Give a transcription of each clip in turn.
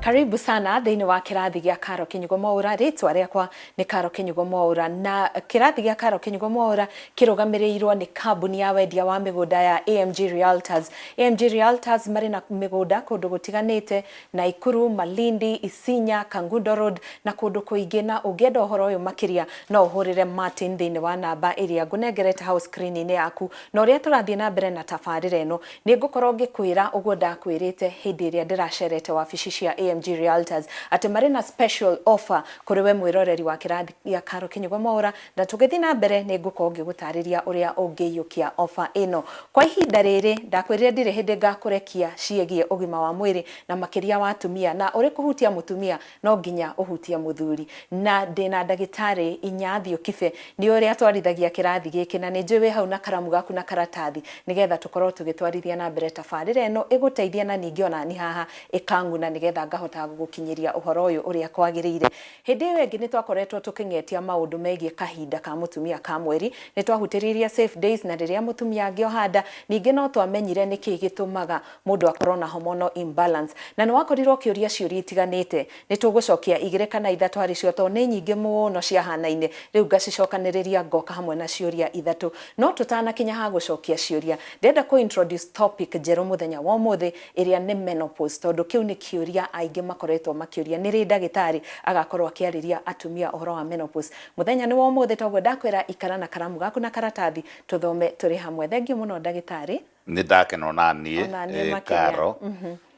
Karibu sana thĩinĩ wa kĩrathi gĩa Karo Kĩnyugo Mwaũra. Rĩtwa rĩakwa nĩ Karo Kĩnyugo Mwaũra, na kĩrathi gĩa Karo Kĩnyugo Mwaũra kĩrũgamĩrĩirwo nĩ kambuni ya wendia wa mĩgũnda ya AMG Realtors. AMG Realtors marĩ na mĩgũnda kũndũ gũtiganĩte, Naikuru, Malindi, Isinya, Kangundo Road na kũndũ kũingĩ. Na ũngĩenda ũhoro ũyũ makĩria no ũhũrĩre Martin thĩinĩ wa namba ĩrĩa ngũnengerete hau screen-inĩ yaku. Na ũrĩa tũrathiĩ na mbere na tabarĩra ĩno, nĩ ngũkorwo ngĩkwĩra ũguo ndakwĩrĩte hĩndĩ ĩrĩa ndĩracerete wabici cia AMG Realtors, atĩ marĩ na special offer kũrĩ we mwĩroreri wa kĩrathi gĩa Karo Kĩnyugo Mwaũra, na tũgĩthiĩ na mbere nĩ ngũkorwo ngĩgũtarĩria ũrĩa ũngĩiyũkia offer ĩno. Kwa ihinda rĩrĩ, ndakwĩrire ndirĩ hĩndĩ ngakũrekia ciĩgiĩ ũgima wa mwĩrĩ na makĩria wa atumia, na ũrĩ kũhutia mũtumia no nginya ũhutie mũthuri. Na ndĩna ndagĩtarĩ Inyathio Kibe, nĩwe ũrĩa atwarithagia kĩrathi gĩkĩ, na nĩ njũĩ wĩ hau na karamu gaku na karatathi, nĩgetha tũkorwo tũgĩtwarithia na mbere tabarĩra ĩno ĩgũteithie na ningĩ ona niĩ haha ĩkang'una nĩgetha ngahota gũgũkinyĩria ũhoro ũyũ ũrĩa kwagĩrĩire. Hĩndĩ ĩyo ĩngĩ nĩ twakoretwo tũkĩng'etia maũndũ megiĩ kahinda ka mũtumia ka mweri, nĩ twahutĩrĩirie safe days na rĩrĩa mũtumia angĩoha nda, ningĩ no twamenyire nĩkĩĩ gĩtũmaga mũndũ akorwo na hormonal imbalance. Na nĩ wakorirwo ũkĩũria ciũria itiganĩte, nĩ tũgũcokia igĩrĩ kana ithatũ harĩ cio tondũ nĩ nyingĩ mũno ciahanaine, rĩu ngacicokanĩrĩria ngoka hamwe na ciũria ithatũ. No tũtanakinya ha gũcokia ciũria, ndĩrenda kũ introduce topic njerũ mũthenya wa ũmũthĩ ĩrĩa nĩ menopause, tondũ kĩu nĩ kĩũria aingĩ makoretwo makĩũria, nĩ rĩ ndagĩtarĩ agakorwo akĩarĩria atumia ũhoro wa menopause. Mũthenya nĩ wa ũmũthĩ, toguo ndakwĩra ikara na karamu gaku na karatathi tũthome tũrĩ hamwe. Thengiũ mũno ndagĩtarĩ. Nĩ ndakena ona niĩ. Ona niĩ makĩria. Karo.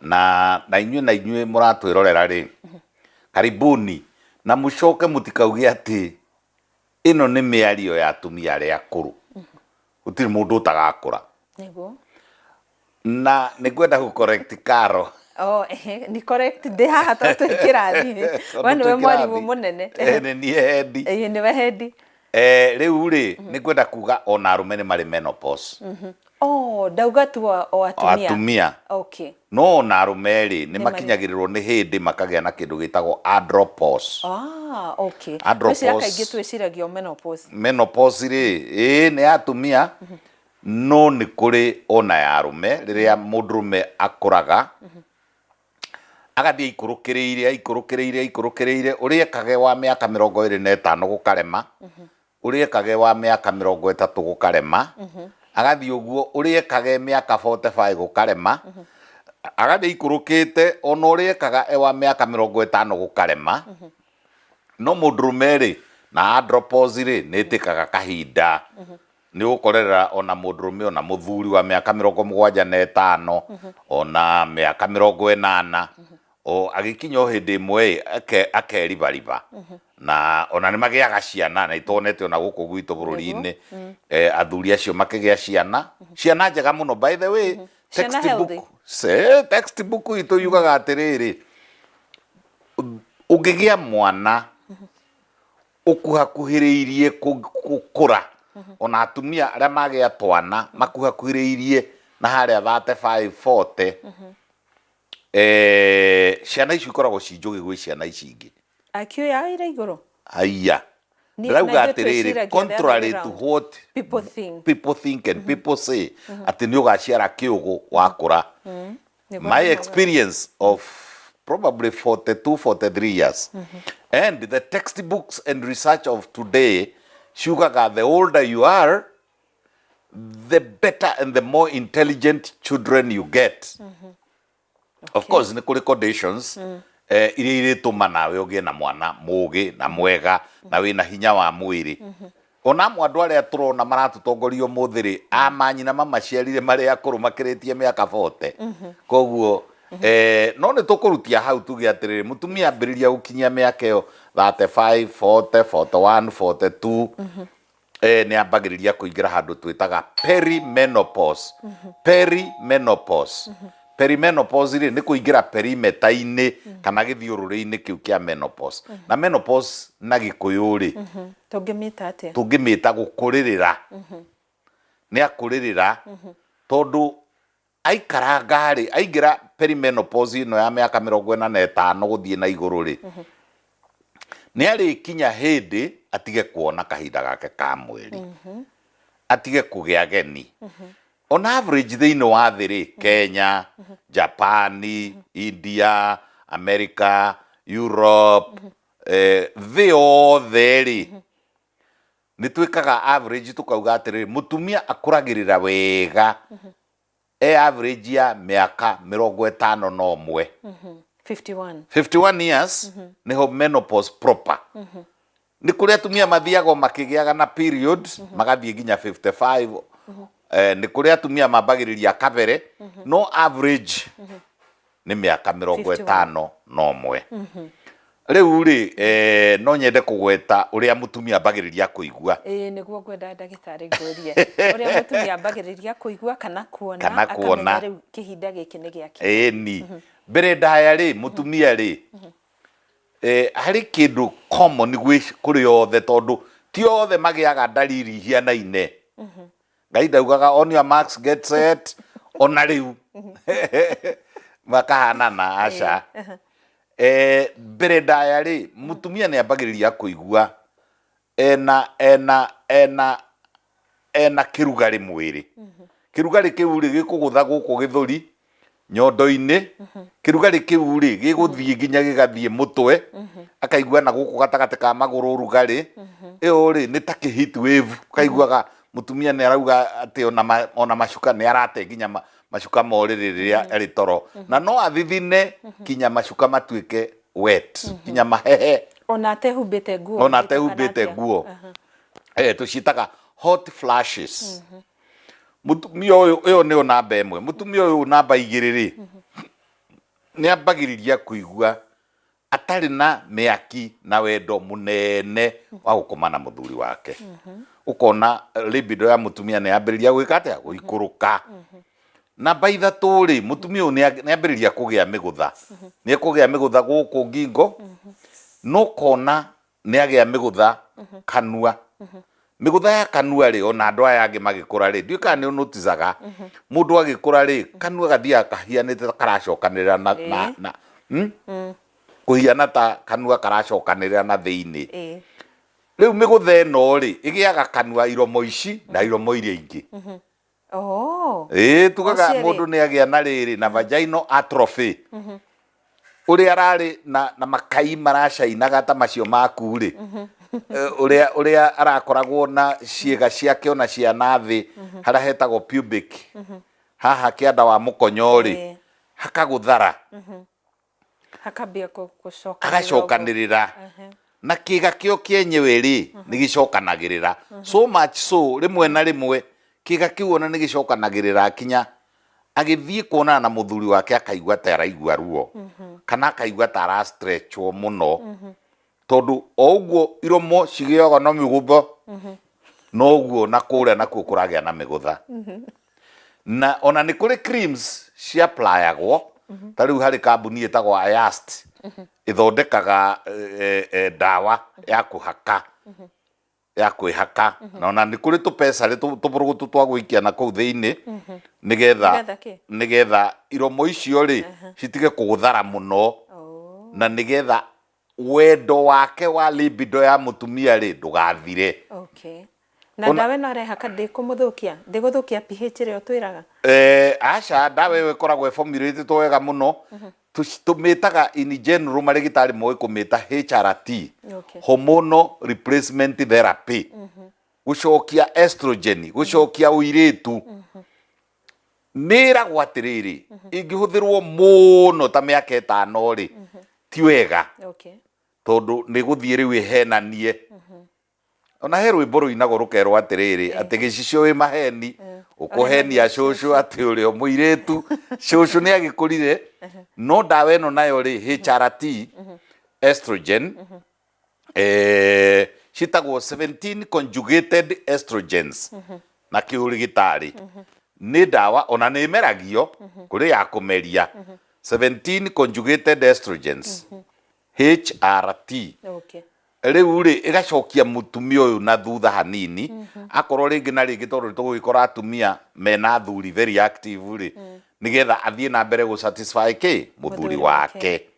Na inyuĩ mũratwĩrorera rĩ, karibuni na mũcoke mũtikauge atĩ ĩno nĩ mĩario ya atumia arĩa akũrũ. Gũtirĩ mũndũ ũtagakũra. Na nĩ ngwenda gũ correct Karo. Oh, ehe, ni correct ndĩ haha tondũ twĩ kĩrathi. We nĩwe mwarimũ mũnene. Nĩ niĩ head. Ĩĩ, nĩwe head. Rĩu rĩ, nĩ ngwenda kuga ona arũme nĩ marĩ menopause. Oh, ndauga tu o atumia. Atumia. No ona arũme rĩ, nĩ makinyagĩrĩrwo nĩ hĩndĩ makagĩa na kĩndũ gĩtagwo andropause. Ah, okay. Andropause. Gwĩciria kaingĩ twĩciragia o menopause. Menopause rĩ, ĩĩ nĩ ya atumia, no nĩ kũrĩ ona ya arũme, rĩrĩa mũndũrũme akũraga, agathiĩ aikũrũkĩrĩire, aikũrũkĩrĩire, aikũrũkĩrĩire, ũrĩa ekage wa mĩaka 25 gũkarema, ũrĩa ekage wa mĩaka 30 gũkarema, agathiĩ ũguo, ũrĩa ekage mĩaka 45 gũkarema, agathiĩ aikũrũkĩte, ona ũrĩa ekaga e wa mĩaka 50 gũkarema. No mũndũrũme rĩ, na andropause rĩ, nĩ ĩtĩkaga kahinda. Nĩ ũgũkorerera ona mũndũrũme ona mũthuri wa mĩaka 75, ona mĩaka 80, o agĩkinya o hĩndĩ ĩmwe ĩ, akeribariba. Na ona nĩ magĩaga ciana, na nĩtuonete ona gũkũ gwitũ bũrũri-inĩ, athuri acio makĩgĩa ciana, ciana njega mũno. By the way, Ciana textbook, healthy. Textbook itũ yugaga atĩrĩrĩ, ũngĩgĩa mwana ũkuhakuhĩrĩirie gũkũra, ona atumia arĩa magĩa twana makuhakuhĩrĩirie na harĩa 35, 40, ciana icio ikoragwo ci njũgĩ gwĩ ciana ici ingĩ. IQ yao ĩrĩ igũrũ? Haiya. Na Ndĩrauga ithuĩ atĩrĩrĩ, twĩciragia the other way contrary to round. what People think. people think and people say, atĩ nĩ ũgaciara kĩũgũ wakũra. Nĩguo My ndĩrauga. experience of probably 42, 43 years and the textbooks and research of today ciugaga the older you are, the better and the more intelligent children you get. Of course nĩ kũrĩ conditions iria irĩtũma nawe ũgĩe na mwana mũgĩ na mwega na wĩna hinya wa mwĩrĩ. Ona amwe andũ arĩa tũrona maratũtongoria ũmũthĩ rĩ, a manyina mamaciarire marĩ akũrũ makĩrĩtie mĩaka 40. Koguo no nĩ tũkũrutia hau tuge atĩrĩrĩ, mũtumia ambĩrĩria gũkinyia mĩaka ĩyo 35, 40, 41, 42, nĩ ambagĩrĩria kũingĩra handũ twĩtaga perimenopause. Perimenopause. Perimenopause rĩ, nĩ kũingĩra perimeter-inĩ kana gĩthiũrũrĩ-inĩ kĩu kĩa menopause. Na menopause na Gĩkũyũ rĩ, Tũngĩmĩta atĩa? Tũngĩmĩta gũkũrĩrĩra. Nĩ akũrĩrĩra tondũ aikaranga rĩ, aingĩra perimenopause ĩno ya mĩaka 45 gũthiĩ na igũrũ rĩ, nĩ arĩkinya hĩndĩ atige kuona kahinda gake ka mweri, atige kũgĩa ageni. On average thĩinĩ wa thĩ rĩ, Kenya, Japan, India, America, Europe, thĩ yothe rĩ, nĩ twĩkaga average tũkauga atĩrĩrĩ, mũtumia akũragĩrĩra wega e average ya mĩaka 51. 51. 51 years nĩho menopause proper. Nĩ kũrĩ atumia mathiaga o makĩgĩaga na period magathiĩ nginya 55. Nĩ kũrĩ atumia mambagĩrĩria kabere, no average nĩ mĩaka mĩrongo 51. 51. Rĩu rĩ, no nyende kũgweta ũrĩa mũtumia ambagĩrĩria kũigua. Ĩĩ, nĩguo ngwenda ndagĩtarĩ ngũrie ũrĩa mũtumia ambagĩrĩria kũigua kana kuona, Kana kuona. Akamenya rĩu kĩhinda gĩkĩ nĩ gĩake. Ĩni, mbere ndaya rĩ, mũtumia rĩ, harĩ kĩndũ common gwĩ kũrĩ othe, tondũ ti othe magĩaga ndariri ihianaine. Ngai ndaugaga "On your marks, get set", ona rĩu makahanana, aca. Mbere ndaya rĩ, mũtumia nĩ ambagĩrĩria kũigua ena kĩrugarĩ mwĩrĩ. Kĩrugarĩ kĩu rĩ, gĩkũgũtha gũkũ gĩthũri, nyondo-inĩ. Kĩrugarĩ kĩu rĩ, gĩgũthiĩ nginya gĩgathiĩ mũtwe, akaigua na gũkũ gatagatĩ ka magũrũ ũrugarĩ. Ĩyo rĩ, nĩ ta kĩ heat wave. Ũkaiguaga mũtumia nĩ arauga atĩ ona macuka nĩ arate nginya macuka ma ũrĩrĩ rĩrĩa arĩ toro, na no athithine kinya macuka matuĩke wet, kinya mahehe. Ona atehumbĩte nguo. Ona atehumbĩte nguo. Tũciĩtaga hot flashes. Mũtumia ũyũ, ĩyo nĩyo namba 1. Mũtumia ũyũ namba 2 rĩ, nĩ ambagĩrĩria kũigua atarĩ na mĩaki na wendo mũnene wa gũkoma na mũthuri wake. Ũkona libido ya mũtumia nĩ yambĩrĩria gwĩka atĩa? Gũikũrũka. Namba 3 rĩ, mũtumia ũyũ nĩ ambĩrĩria kũgĩa mĩgũtha. Nĩ ekũgĩa mĩgũtha gũkũ ngingo, no ũkona nĩ agĩa mĩgũtha kanua. Mĩgũtha ya kanua rĩ, ona andũ aya angĩ magĩkũra rĩ, ndiũĩ kana nĩ ũnoticaga, mũndũ agĩkũra rĩ, kanua gathiaga kahianĩte ta karacokanĩrĩra na kũhiana ta kanua karacokanĩrĩra na thĩinĩ. Rĩu mĩgũtha ĩno rĩ, ĩgĩaga kanua, iromo ici na iromo iria ingĩ. Ĩĩ, tugaga Ũcio rĩ- mũndũ nĩ agĩa na rĩrĩ na vaginal atrophy. Ũrĩa ararĩ na makai maracainaga ta macio maku rĩ, ũrĩa arakoragwo na ciĩga ciake ona cia na thĩ, harĩa hetagwo pubic, haha kĩanda wa mũkonyo rĩ, hakagũthara. Hakambia gũcokanĩrĩra. Hagacokanĩrĩra na kĩga kĩo kĩenyewe rĩ, nĩ gĩcokanagĩrĩra so much so rĩmwe na rĩmwe kĩga kĩu ona nĩ gĩcokanagĩrĩra kinya agĩthiĩ kuonana na mũthuri wake akaigua ta araigua ruo, kana akaigua ta ara stretchwo mũno, tondũ o ũguo iromo cigĩaga na mĩgũtha, noguo na kũrĩa nakuo kũragĩa na mĩgũtha. Na ona nĩ kũrĩ creams ciapplyagwo, ta rĩu harĩ kambuni ĩtagwo Ayast ĩthondekaga ndawa ya kũhaka, ya kwĩhaka, na ona nĩ kũrĩ tũpecarĩ, tũbũrũgũtũ twa gũikia na kũu thĩinĩ, nĩgetha Nĩgetha kĩ? Nĩgetha iromo icio rĩ citige kũgũthara mũno, na nĩgetha wendo wake wa libido ya mũtumia rĩ ndũgathire. Okay. Na ndawa ĩno arehaka ndĩkũmũthũkia, ndĩgũthũkia pH ĩrĩa ũtwĩraga? Aca, ndawa ĩyo ĩkoragwo ĩformulated wega mũno. Tũmĩtaga in general, marĩgĩtarĩ moĩ kũmĩta HRT, hormonal replacement therapy, gũcokia estrogen, gũcokia ũirĩtu. Nĩ ĩragwo atĩrĩrĩ, ĩngĩhũthĩrwo mũno ta mĩaka 5 rĩ, ti wega, tondũ nĩ gũthiĩ rĩu ĩhenanie. Ona he rwĩmbo rũinagwo rũkerwo atĩrĩrĩ, atĩ gĩcicio wĩ maheni, ũkũhenia cũcũ atĩ ũrĩ o mũirĩtu, cũcũ nĩ agĩkũrire. No ndawa ĩno nayo rĩ, HRT, estrogen, ciĩtagwo 17 conjugated estrogens na kĩũrĩgĩtarĩ. Nĩ ndawa ona nĩ ĩmeragio, kũrĩ ya kũmeria, 17 conjugated estrogens, HRT. Rĩu rĩ, ĩgacokia mũtumia ũyũ na thutha hanini, akorwo rĩngĩ na rĩngĩ, tondũ nĩ tũgũgĩkora atumia mena athuri very active rĩ, nĩgetha athiĩ na mbere gũ satisfy kĩ mũthuri Mũthuri wake. Wake.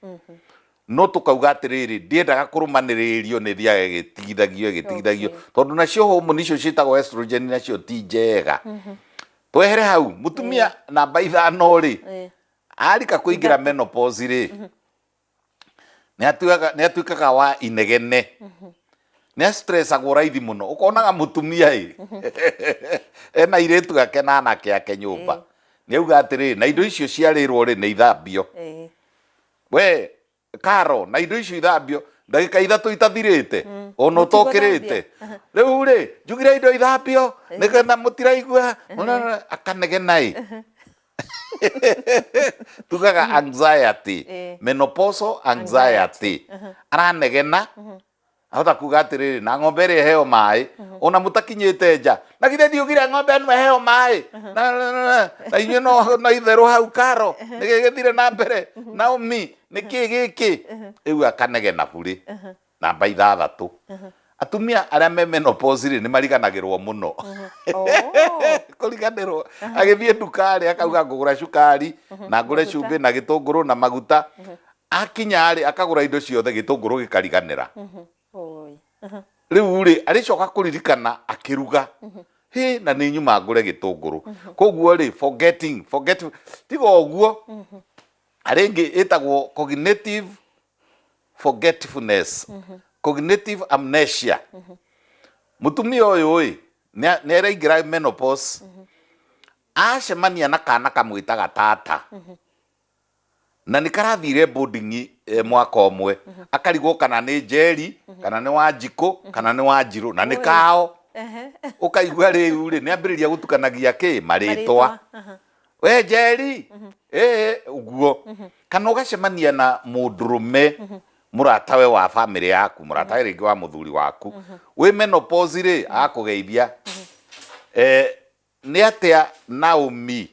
No tũkauga atĩrĩrĩ, ndiendaga kũrũmanĩrĩrio, nĩ ĩthiaga ĩgĩtigithagio, ĩgĩtigithagio, tondũ nacio hormone icio ciĩtagwo estrogen nacio ti njega. Twehere hau, mũtumia namba 5 rĩ, arika kũingĩra menopause rĩ. Nĩ atuĩkaga wa inegene, nĩ astressagwo raithi mũno. Ũkonaga mũtumia ĩ ena airĩtu ake na anake ake nyũmba, nĩ auga atĩrĩrĩ, na indo icio ciarĩrwo rĩ, nĩ ithambio. We Karo, na indo icio ithambio ndagĩka 3 itathirĩte, ona ũtokĩrĩte rĩu rĩ, njugire indo ithambio nĩgetha mũtiraigua. Akanegena ĩ, tugaga anxiety, menopausal anxiety. Aranegena, ahota kuga atĩrĩrĩ, na ng'ombe ĩrĩa ĩheo maĩ ona mũtakinyĩte nja, na githĩ ndiugire ng'ombe ĩno ĩheo maĩ? Na inyuĩ no itherũ hau. Karo, nĩ gĩgĩthire na mbere? Naomi, nĩ kĩ gĩkĩ rĩu? Akanegena burĩ. Namba 6, atumia arĩa me menopause rĩ, nĩ mariganagĩrwo mũno. Kũriganĩrwo, agĩthiĩ nduka-rĩ, akauga ngũgũra cukari na ngũre cumbĩ na gĩtũngũrũ na maguta. Akinya rĩ, akagũra indo ciothe, gĩtũngũrũ gĩkariganĩra. Oi. Rĩu rĩ, arĩcoka kũririkana akĩruga, hĩ, na nĩ nyuma ngũre gĩtũngũrũ. Koguo rĩ, forgetting, forget, tiga ũguo arĩ ĩngĩ ĩtagwo cognitive forgetfulness, cognitive amnesia. Mũtumia ũyũ ĩ nĩ araingĩra menopause, acemania na kana kamwĩtaga tata, na nĩ karathire boarding mwaka ũmwe, akarigwo kana nĩ Njeri, kana nĩ Wanjikũ, kana nĩ Wanjirũ, na nĩ kao. Ũkaigua rĩu rĩ, nĩ ambĩrĩria gũtukanagia kĩ marĩtwa, we Njeri ĩĩ ũguo. Kana ũgacemania na mũndũrũme mũratawe wa bamĩrĩ yaku, mũratawe rĩngĩ wa mũthuri waku wĩ menopause rĩ, akũgeithia, "Nĩ atĩa Naomi?"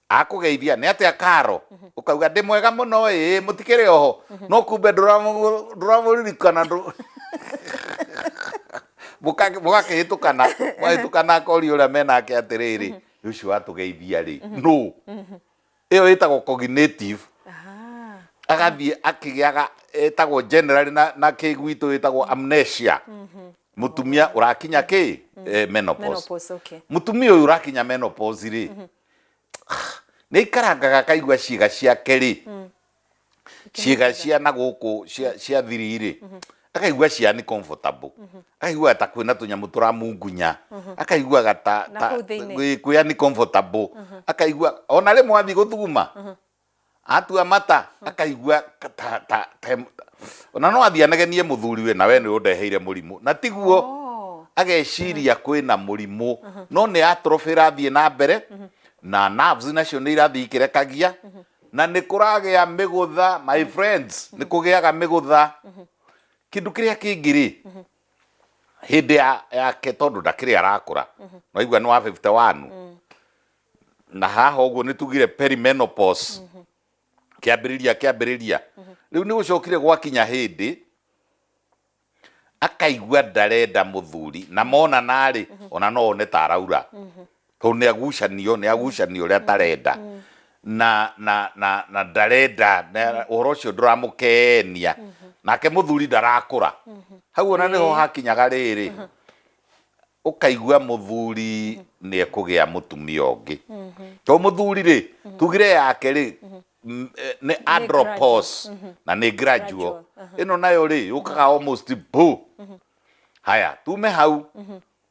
Akũgeithia, "Nĩ atĩa Karo?" Ũkauga, "Ndĩ mwega mũno, ĩĩ mũtikĩrĩ oho?" No kumbe ndũramũririkana. Mũgakĩhĩtũkana, mwahĩtũkana akoria ũrĩa menake atĩrĩrĩ, "Ũcio watũgeithia rĩ, nũ?" Ĩyo ĩtagwo cognitive agathiĩ akĩgĩaga, ĩtagwo generally na kĩgwitũ ĩtagwo amnesia. Mũtumia ũrakinya kĩ menopause. Menopause, okay. Mũtumia ũyũ ũrakinya menopause rĩ, nĩ aikarangaga akaigua ciĩga ciake rĩ, ciĩga cia na gũkũ cia thiri rĩ, akaigua cia ni comfortable, akaiguaga ta kwĩna tũnyamũ tũramungunya, akaiguaga ta Na ta kũu thĩinĩ. Kwĩ uncomfortable, akaigua ona rĩmwe athiĩ gũthuguma, atua mata, akaigua ta ona no athiĩ anegenie mũthuri we, "Na we nĩ ũndeheire mũrimũ," na tiguo. Ageciria kwĩna mũrimũ, no nĩ atrophy ĩrathiĩ na mbere, na nerves nacio nĩ irathiĩ ikĩrekagia, na nĩ kũragĩa mĩgũtha. My friends, nĩ kũgĩaga mĩgũtha. Kĩndũ kĩrĩa kĩngĩ rĩ, hĩndĩ yake, tondũ ndakĩrĩ arakũra, naigua nĩ wa 51 na haha ũguo, nĩ tugire perimenopause kĩambĩrĩria rĩu nĩ gũcokire gwakinya hĩndĩ akaigua ndarenda mũthuri, na monana rĩ, ona no one ta araura, tondũ nĩ agucanio ũrĩa atarenda, na ndarenda na ũhoro ũcio ndũramũkenia, nake mũthuri ndarakũra. Hau ona nĩho hakinyaga rĩrĩ, ũkaigua mũthuri nĩ ekũgĩa mũtumia ũngĩ, tondũ mũthuri rĩ, tugire yake rĩ, nĩ andropause na nĩ gradual. Gradual. Ĩno nayo rĩ, yũkaga almost bu. Haya, tume hau.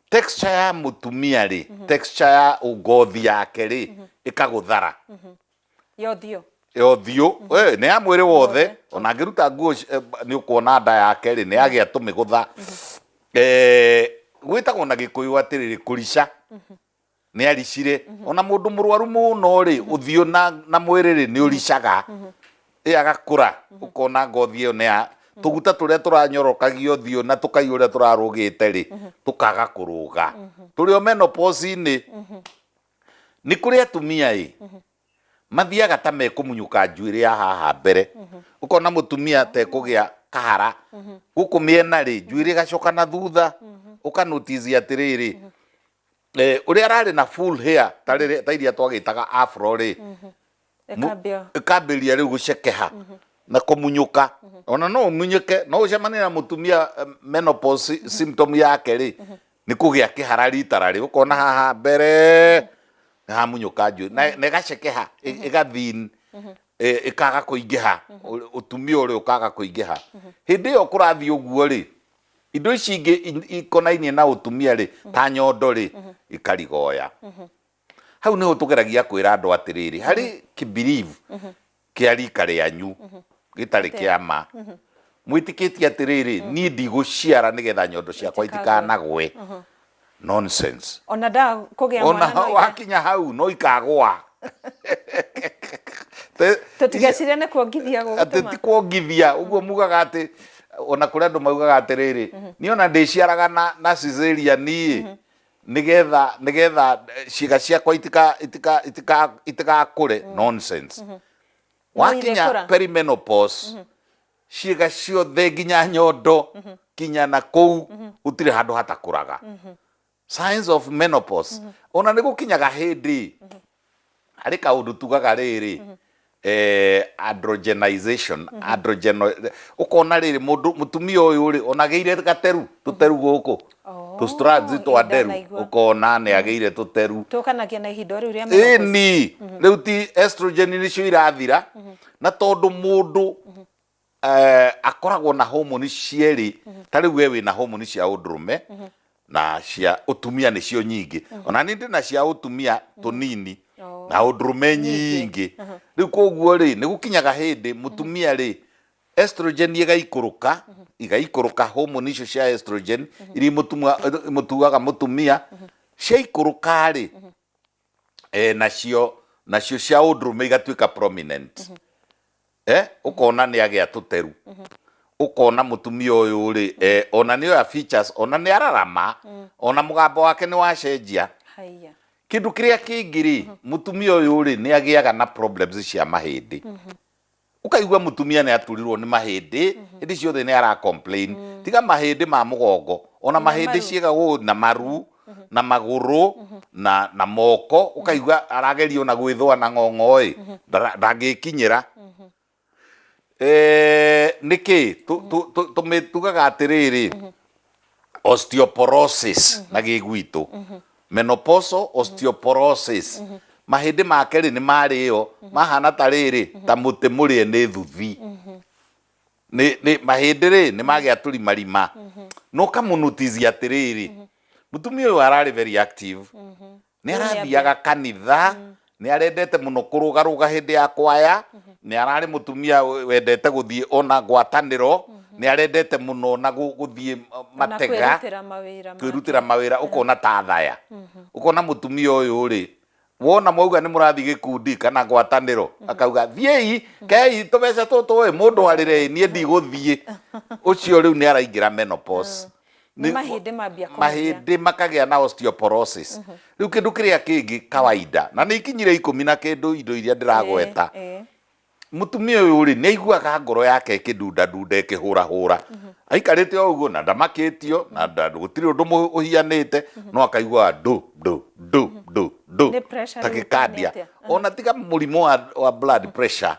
Texture ya mũtumia rĩ, texture ya ngothi yake rĩ, ĩkagũthara. Ya ũthiũ? Ya ũthiũ, nĩ ya mwĩrĩ wothe. Ona angĩruta nguo nĩ ũkuona nda yake rĩ, nĩ yagĩa tũmĩgũtha. Gwĩtagwo na Gĩkũyũ atĩrĩrĩ, kũrica. Nĩ aricire. Ona mũndũ mũrwaru mũno rĩ, ũthiũ na mwĩrĩ rĩ, nĩ ũricaga. Ĩ agakũra, ũkona ngothi ĩyo nĩ ya tũguta tũrĩa tũranyorokagia ũthiũ na tũkai ũrĩa tũrarũgĩte rĩ, tũkaga kũrũga. Tũrĩ o menopause-inĩ. Nĩ kũrĩ atumia ĩ mathiaga ta mekũmunyũka njuĩrĩ ya haha mbere. Ũkona mũtumia ta ekũgĩa kahara gũkũ mĩena rĩ, njuĩrĩ ĩgacoka na thutha. Ũkanotice atĩrĩrĩ, ũrĩa ararĩ na full hair ta rĩrĩa ta iria twagĩtaga afro rĩ, Ĩkambia. Ĩkambĩrĩria rĩu gũcekeha na kũmunyũka. Ona no ũmunyũke, no ũcemanie na mũtumia menopause symptom yake rĩ, nĩ kũgĩa kĩhara ritara rĩ, ũkona haha mbere nĩ hamunyũka njuĩrĩ na ĩgacekeha, ĩgathin. Ĩkaga kũingĩha, ũtumia ũrĩa ũkaga kũingĩha. Hĩndĩ ĩyo kũrathiĩ ũguo rĩ, indo ici ingĩ ikonainie na ũtumia rĩ, ta nyondo rĩ, ikarigoya. Hau nĩho tũgeragia kwĩra andũ atĩrĩrĩ, harĩ kĩ-belief kĩa rika rĩanyu gĩtarĩ kĩa ma, mwĩtĩkĩtie atĩrĩrĩ, niĩ ndigũciara nĩgetha nyondo ciakwa itikanagwe. Nonsense. Ona ndaga kũgĩa Ona mwana no wakinya hau no ikagwa. Tũtigecirie nĩ kuongithia Atĩ gũgũtũma. Ti kuongithia ũguo mugaga atĩ, ona kũrĩ andũ maugaga atĩrĩrĩ, niĩ ona ndĩciaraga na cesarean ĩ, nĩgetha ciĩga ciakwa itigakũre. Nonsense. Wakinya Irĩkũra. Perimenopause, ciĩga ciothe nginya nyondo, kinya na kũu gũtirĩ handũ hatakũraga. Signs of menopause, ona nĩ gũkinyaga hĩndĩ harĩ kaũndũ tugaga rĩrĩ, androgenization, androgeno, ũkona rĩrĩ, mũndũ mũtumia ũyũ rĩ, ona agĩire gateru, tũteru gũkũ, tũ strands twa nderu. Ndanaigua. Ũkona nĩ agĩire tũteru. Tũkanagia na ihinda o rĩu rĩa menopause. Ĩni, rĩu ti estrogen nĩcio irathira, na tondũ mũndũ akoragwo na homoni cierĩ, ta rĩu we wĩna homoni cia ũndũrũme na cia ũtumia nĩcio nyingĩ, ona niĩ ndĩ na cia ũtumia tũnini na ũndũrũme nyingĩ. Rĩu koguo rĩ, nĩ gũkinyaga hĩndĩ mũtumia rĩ, estrogen ĩgaikũrũka, igaikũrũka, homoni icio cia estrogen iria imũtuaga mũtumia ciaikũrũka rĩ, nacio cia ũndũrũme igatuĩka prominent. Ũkona nĩ agĩa tũteru, ũkona mũtumia ũyũ rĩ, ona nĩ oya features, ona nĩ ararama, ona mũgambo wake nĩ wacenjia. Haiya. Kĩndũ kĩrĩa kĩngĩ rĩ, mũtumia ũyũ rĩ, nĩ agĩaga na problems cia mahĩndĩ. Ũkaigua mũtumia nĩ aturirwo nĩ mahĩndĩ, hĩndĩ ciothe nĩ ara complain, tiga mahĩndĩ ma mũgongo, ona mahĩndĩ maru. Ciĩga gũ na maru na magũrũ na moko, ũkaigua arageria ona gwĩthũa na ng'ong'o ĩ, ndangĩkinyĩra. Nĩkĩ tũmĩtugaga atĩrĩrĩ, osteoporosis na gĩgwitũ, menopausal osteoporosis. Mahĩndĩ make rĩ, nĩ marĩo, mahana ta rĩrĩ, ta mũtĩ mũrĩe nĩ thuthi. Nĩ mahĩndĩ rĩ, nĩ magĩa tũrimarima, na ũkamũnotizia atĩrĩrĩ, mũtumia ũyũ ararĩ very active, nĩ arathiaga kanitha, nĩ arendete mũno kũrũgarũga hĩndĩ ya kwaya, nĩ ararĩ mũtumia wendete gũthiĩ ona ngwatanĩro, nĩ arendete mũno na gũthiĩ Ona matega, kwĩrutĩra mawĩra make. Kwĩrutĩra mawĩra, ũkona ta thaya, ũkona mũtumia ũyũ rĩ, wona mwauga nĩ mũrathiĩ gĩkundi kana ngwatanĩro, akauga thiĩi kei tũbeca tũtũ ĩ, mũndũ arĩre niĩ ndigũthiĩ. Ũcio rĩu nĩ araingĩra menopause. Nĩ mahĩndĩ mambia kũmũgia. Mahĩndĩ makagĩa na osteoporosis. Rĩu kĩndũ kĩrĩa kĩngĩ kawaida, na nĩ ikinyire 10 na kĩndũ indo iria ndĩragweta, Mũtumia ũyũ rĩ, nĩ aiguaga ngoro yake ĩkĩdundadunda, ĩkĩhũrahũra, aikarĩte o ũguo na ndamakĩtio na gũtirĩ ũndũ ũhianĩte, no akaiguaga ndu ndu ndu ndu ndu. Nĩ pressure rĩu kana nĩ Tachycardia. Atĩa? Ona tiga mũrimũ wa blood pressure,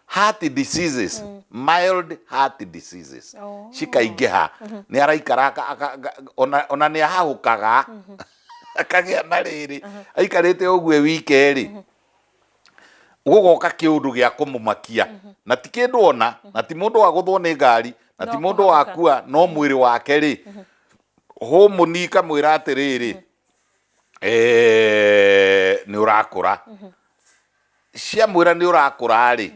heart diseases, mild heart diseases cikaingĩha. Nĩ araikara ona nĩ ahahũkaga, akagĩa na rĩrĩ, aikarĩte ũguo e wike rĩ, gũgoka kĩũndũ gĩa kũmũmakia, na ti kĩndũ ona, na ti mũndũ wagũthwo nĩ ngari, na ti No mũndũ kũhahũka. Wakua, no mwĩrĩ wake rĩ, homoni ikamwĩra atĩrĩrĩ, nĩ ũrakũra. Ciamwĩra nĩ ũrakũra rĩ,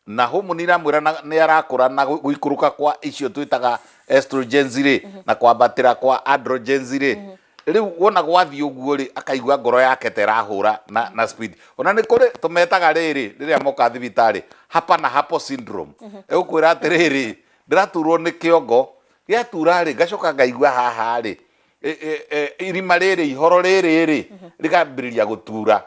na homoni iramwĩra nĩ arakũra, na gũikũrũka kwa icio twĩtaga estrogens rĩ, na kwambatĩra kwa androgens rĩ, rĩu wona gwathiĩ ũguo rĩ, akaigua ngoro yake ta ĩrahũra na speed. Ona nĩ kũrĩ tũmetaga rĩrĩ, rĩrĩa moka thibitarĩ, hapa na hapo syndrome. Ĩgũkwĩra atĩrĩrĩ, ndĩraturwo nĩ kĩongo, gĩatura rĩ, ngacoka ngaigua haha rĩ, irima rĩrĩ, ihoro rĩrĩ rĩ, rĩkambĩrĩria gũtura.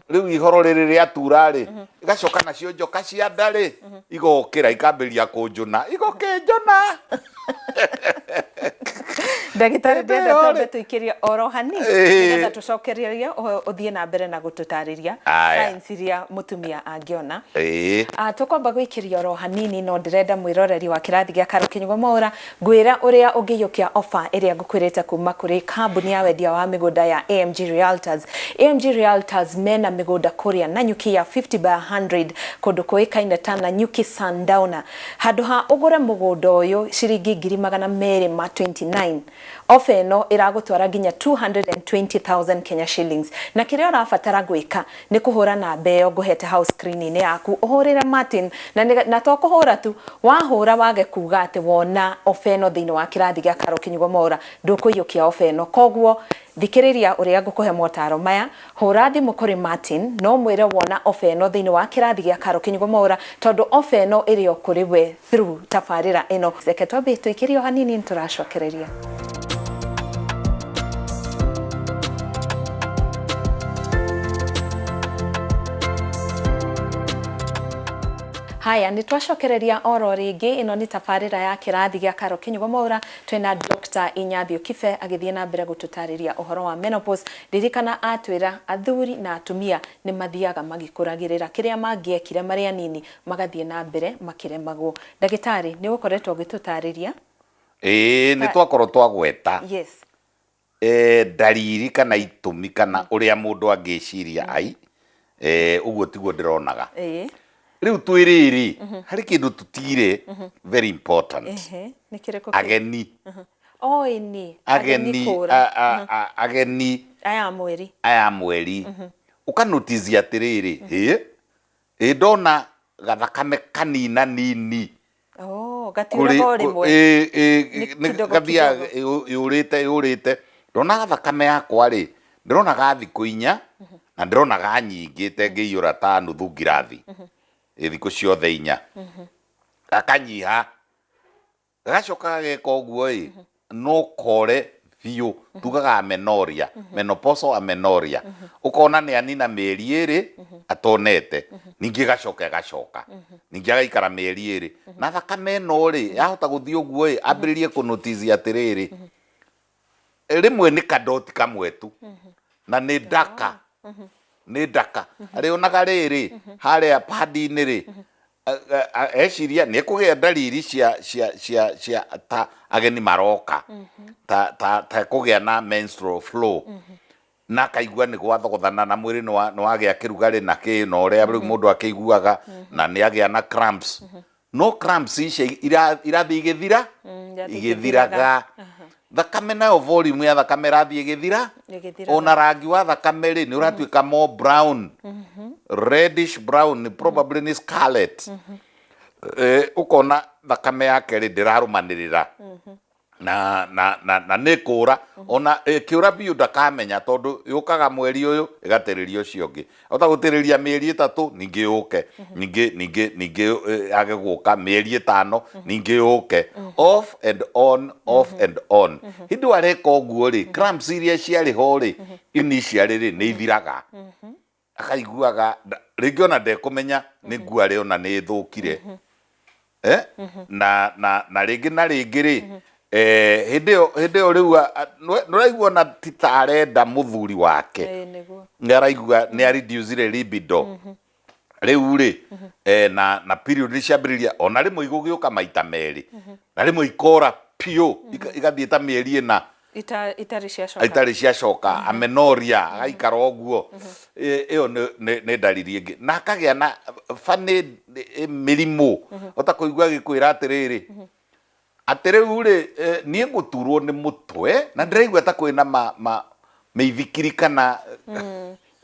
Rĩu ihoro rĩrĩ rĩatura rĩ, igacoka nacio njoka cia nda rĩ, igokĩra, ikambĩrĩria kũnjũna, igũkĩnjũna. Ndagĩtarĩ, ndĩrenda Ĩyo rĩ. twambe tũikĩrie oro hanini Ĩĩ. nĩgetha tũcokererie ũthiĩ na mbere na gũtũtarĩria Aya. signs iria mũtumia angĩona. Ĩĩ. Tũkwamba gũikĩria oro hanini, no ndĩrenda mwĩroreri wa kĩrathi gĩa Karo Kĩnyugo Mwaũra ngwĩra ũrĩa ũngĩiyũkia offer ĩrĩa ngũkwĩrĩte kuma kũrĩ kambuni ya wendia wa mĩgũnda ya AMG Realtors. AMG Realtors mena mĩgũnda kũrĩa Nanyuki ya 50 by 100 kũndũ kũĩkaine ta Nanyuki Sundowner. Handũ ha ũgũre mũgũnda ũyũ ciringi 229,000, offer ĩno ĩragũtwara nginya 220,000 Kenya shillings. Na kĩrĩa ũrabatara gwĩka nĩ kũhũra namba ĩyo ngũhete hau screen-inĩ yaku, ũhũrĩre Martin, na, na to kũhũra tu, wahũra wage kuga atĩ wona offer ĩno thĩinĩ wa kĩrathi gĩa Karo Kinyugo Mwaũra, ndũkũiyũkia offer ĩno. Koguo thikĩrĩria ũrĩa ngũkũhe motaro maya, hũra thimũ kũrĩ Martin na ũmwĩre wona offer ĩno thĩinĩ wa kĩrathi gĩa Karo Kinyugo Mwaũra, tondũ offer ĩno ĩrĩ o kũrĩ we through tabarĩra ĩno. Reke twambe tũikĩrie o hanini nĩtũracokereria. Haya, nĩ twacokereria oro rĩngĩ. Ĩno nĩ tabarĩra ya kĩrathi gĩa Karo Kinyugo Mwaũra. Twĩna Dr. Inyathiũ Kibe agĩthiĩ na mbere gũtũtarĩria ũhoro wa menopause. Ririkana atwĩra athuri na atumia nĩ mathiaga magĩkũragĩrĩra, kĩrĩa mangĩekire marĩ anini magathiĩ na mbere makĩremagwo. Ndagĩtarĩ, nĩ ũkoretwo ũgĩtũtarĩria. Ĩĩ, nĩ twakorwo twagweta Yes. Ndariri kana itũmi kana ũrĩa mũndũ angĩciria ai ũguo tiguo ndĩronaga. Rĩu twĩ rĩrĩ, harĩ kĩndũ tũtigire very important. Ehe, nĩ kĩrĩkũ kĩu? Ageni. Oh, ĩni. Ageni kũra. Ageni aya a mweri. Aya a mweri. Ũkanotisi atĩrĩrĩ, hĩ ĩ ndona gathakame kanina nini. Oh, gatiuraga o rĩmwe. Nĩ kidogo. Gathiaga kidogo. Yũrĩte yũrĩte, ndona thakame yakwa rĩ, ndĩrona ga thikũ 4 na ndĩrona ga nyingĩ tengĩiyũra ta nuthu ngirathi ĩ thikũ ciothe 4, gakanyiha, gagacoka gageka ũguo ĩ, no kore biũ, tugaga amenorrhea, menopausal amenorrhea. Ũkona nĩ anina mĩeri 2 atonete, ningĩ ĩgacoka ĩgacoka, ningĩ agaikara mĩeri 2 na thakame ĩno rĩ, yahota gũthiĩ ũguo ĩ, ambĩrĩrie kũnotice atĩrĩrĩ, rĩmwe nĩ kadoti kamwe tu na nĩ ndaka, nĩ ndaka arĩonaga rĩrĩ harĩa padi-inĩ rĩ, eciria nĩ ekũgĩa ndariri cia cia cia cia ta ageni maroka, ta ta ta kũgĩa na menstrual flow, na akaigua nĩ gwathogothana na mwĩrĩ nĩ wagĩa kĩrugarĩ na kĩ na ũrĩa rĩu mũndũ akĩiguaga, na nĩ agĩa na cramps, no cramps icio irathiĩ igĩthira irathiĩ. Igĩthiraga. Thakame nayo, volume ya thakame ĩrathiĩ ĩgĩthira. Ĩgĩthiraga. Ona rangi wa thakame rĩ, nĩ ũratuĩka more brown, reddish brown, probably nĩ scarlet. Ũkona thakame yake rĩ, ndĩrarũmanĩrĩra na nĩ kũra, ona ĩkĩũra biũ ndakamenya, tondũ yũkaga mweri ũyũ ĩgatĩrĩria ũcio ũngĩ, ota gũtĩrĩria mĩeri 3, ningĩ yũke ningĩ yage gũka mĩeri 5, ningĩ yũke, off and on, off and on. Hĩndĩ areka ũguo rĩ, cramps iria ciarĩ ho rĩ, initially rĩ, nĩ ithiraga, akaiguaga rĩngĩ ona ndekũmenya nĩ nguo arĩ ona nĩ ĩthũkire. Na rĩngĩ na rĩngĩ rĩ, hĩndĩ ĩyo rĩu nĩũraigua ona ti ta arenda mũthuri wake. Ĩĩ, nĩguo. Nĩ araigua nĩ areducire libido rĩu rĩ, na period nĩ ciambĩrĩria, ona rĩmwe igũgĩũka maita merĩ, na rĩmwe ikora biũ, igathiĩ ta mĩeri 4. Itarĩ ciacoka. Itarĩ ciacoka, amenorrhea, agaikara ũguo. Ĩyo nĩ ndariri ĩngĩ, na akagĩa na funny mĩrimũ, ota kũigua agĩkwĩra atĩrĩrĩ, atĩ rĩu rĩ, niĩ ngũturwo nĩ mũtwe na ndĩraigua ta kwĩna ma mĩithikiri kana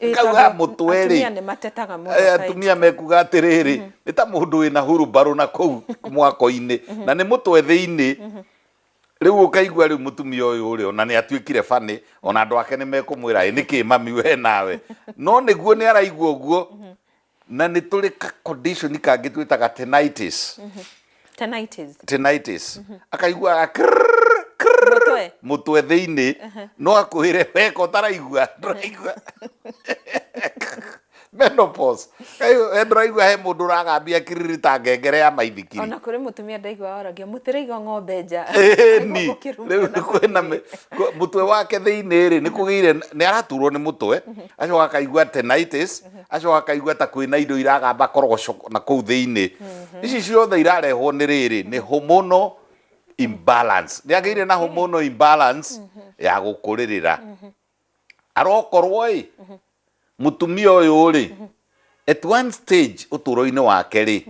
ngauga Tondũ mũtwe rĩ. Atumia nĩ matetaga mũno kaingĩ. Atumia mekuga atĩrĩrĩ, nĩ ta mũndũ wĩna hurumbarũ na kũu mwako-inĩ na nĩ mũtwe thĩinĩ. Rĩu ũkaigua rĩu mũtumia ũyũ rĩ, ona nĩ atuĩkire funny, ona andũ ake nĩ mekũmwĩra, "Ĩ nĩkĩ mami we nawe?" No nĩguo nĩ araigua ũguo. Na nĩ tũrĩ ka condition kangĩ twĩtaga tinnitus. Tinnitus. Tinnitus, akaiguaga krrrr, krrrr, Mũtwe. Mũtwe thĩinĩ, no akwĩre weka ũtaraigua, ndũraigua. Menopause. Kaĩ ndũraigua he mũndũ ũragambia kiriri ta ngengere ya maithikiri? Ona kũrĩ mũtumia ndaigua oragia mũtĩraigua ng'ombe nja. Ĩni rĩu kwĩna mũtwe wake thĩinĩ rĩ, nĩ kũgĩire, nĩ araturwo nĩ mũtwe, acoka akaigua tinnitus, acoka akaigua ta kwĩna indo iragamba korogoco na kũu thĩinĩ. Ici ciothe irarehwo nĩ rĩrĩ, nĩ hormonal imbalance. Nĩ agĩire na hormonal imbalance ya gũkũrĩrĩra. Arokorwo ĩ, mũtumia ũyũ rĩ, at one stage ũtũũro-inĩ wake rĩ,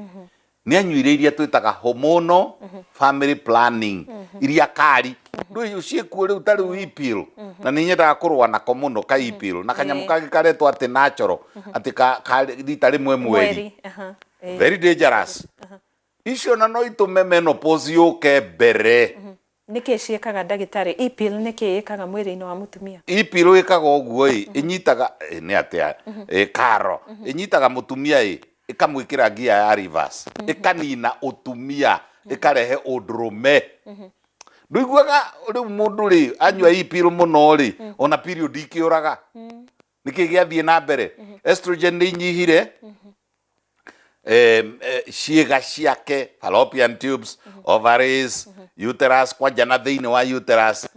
nĩ anyuire iria twĩtaga hormonal family planning, iria kari. Ndũĩ ciĩkuo rĩu ta rĩu e-pill, na nĩ nyendaga kũrũa nako mũno ka e-pill, na kanyamũ kangĩ karetwo atĩ natural, atĩ ka rita rĩmwe mweri. Very dangerous. Icio na no itũme menopause yũke mbere. Nĩkĩ ciĩkaga ndagĩtarĩ? E-pill nĩkĩ ĩkaga mwĩrĩ-inĩ wa mũtumia? E-pill ĩkaga ũguo ĩ, ĩnyitaga, nĩ atĩa, ĩ Karo, ĩnyitaga mũtumia ĩ, ĩkamwĩkĩra gear ya reverse, ĩkanina ũtumia, ĩkarehe ũndũrũme. Ndũiguaga rĩu mũndũ rĩ, anyua e-pill mũno rĩ, ona period ikĩũraga. Nĩkĩ gĩathiĩ na mbere? Estrogen nĩ inyihire, ciĩga ciake, fallopian tubes, ovaries, uterus, kwanja na thĩinĩ wa uterus,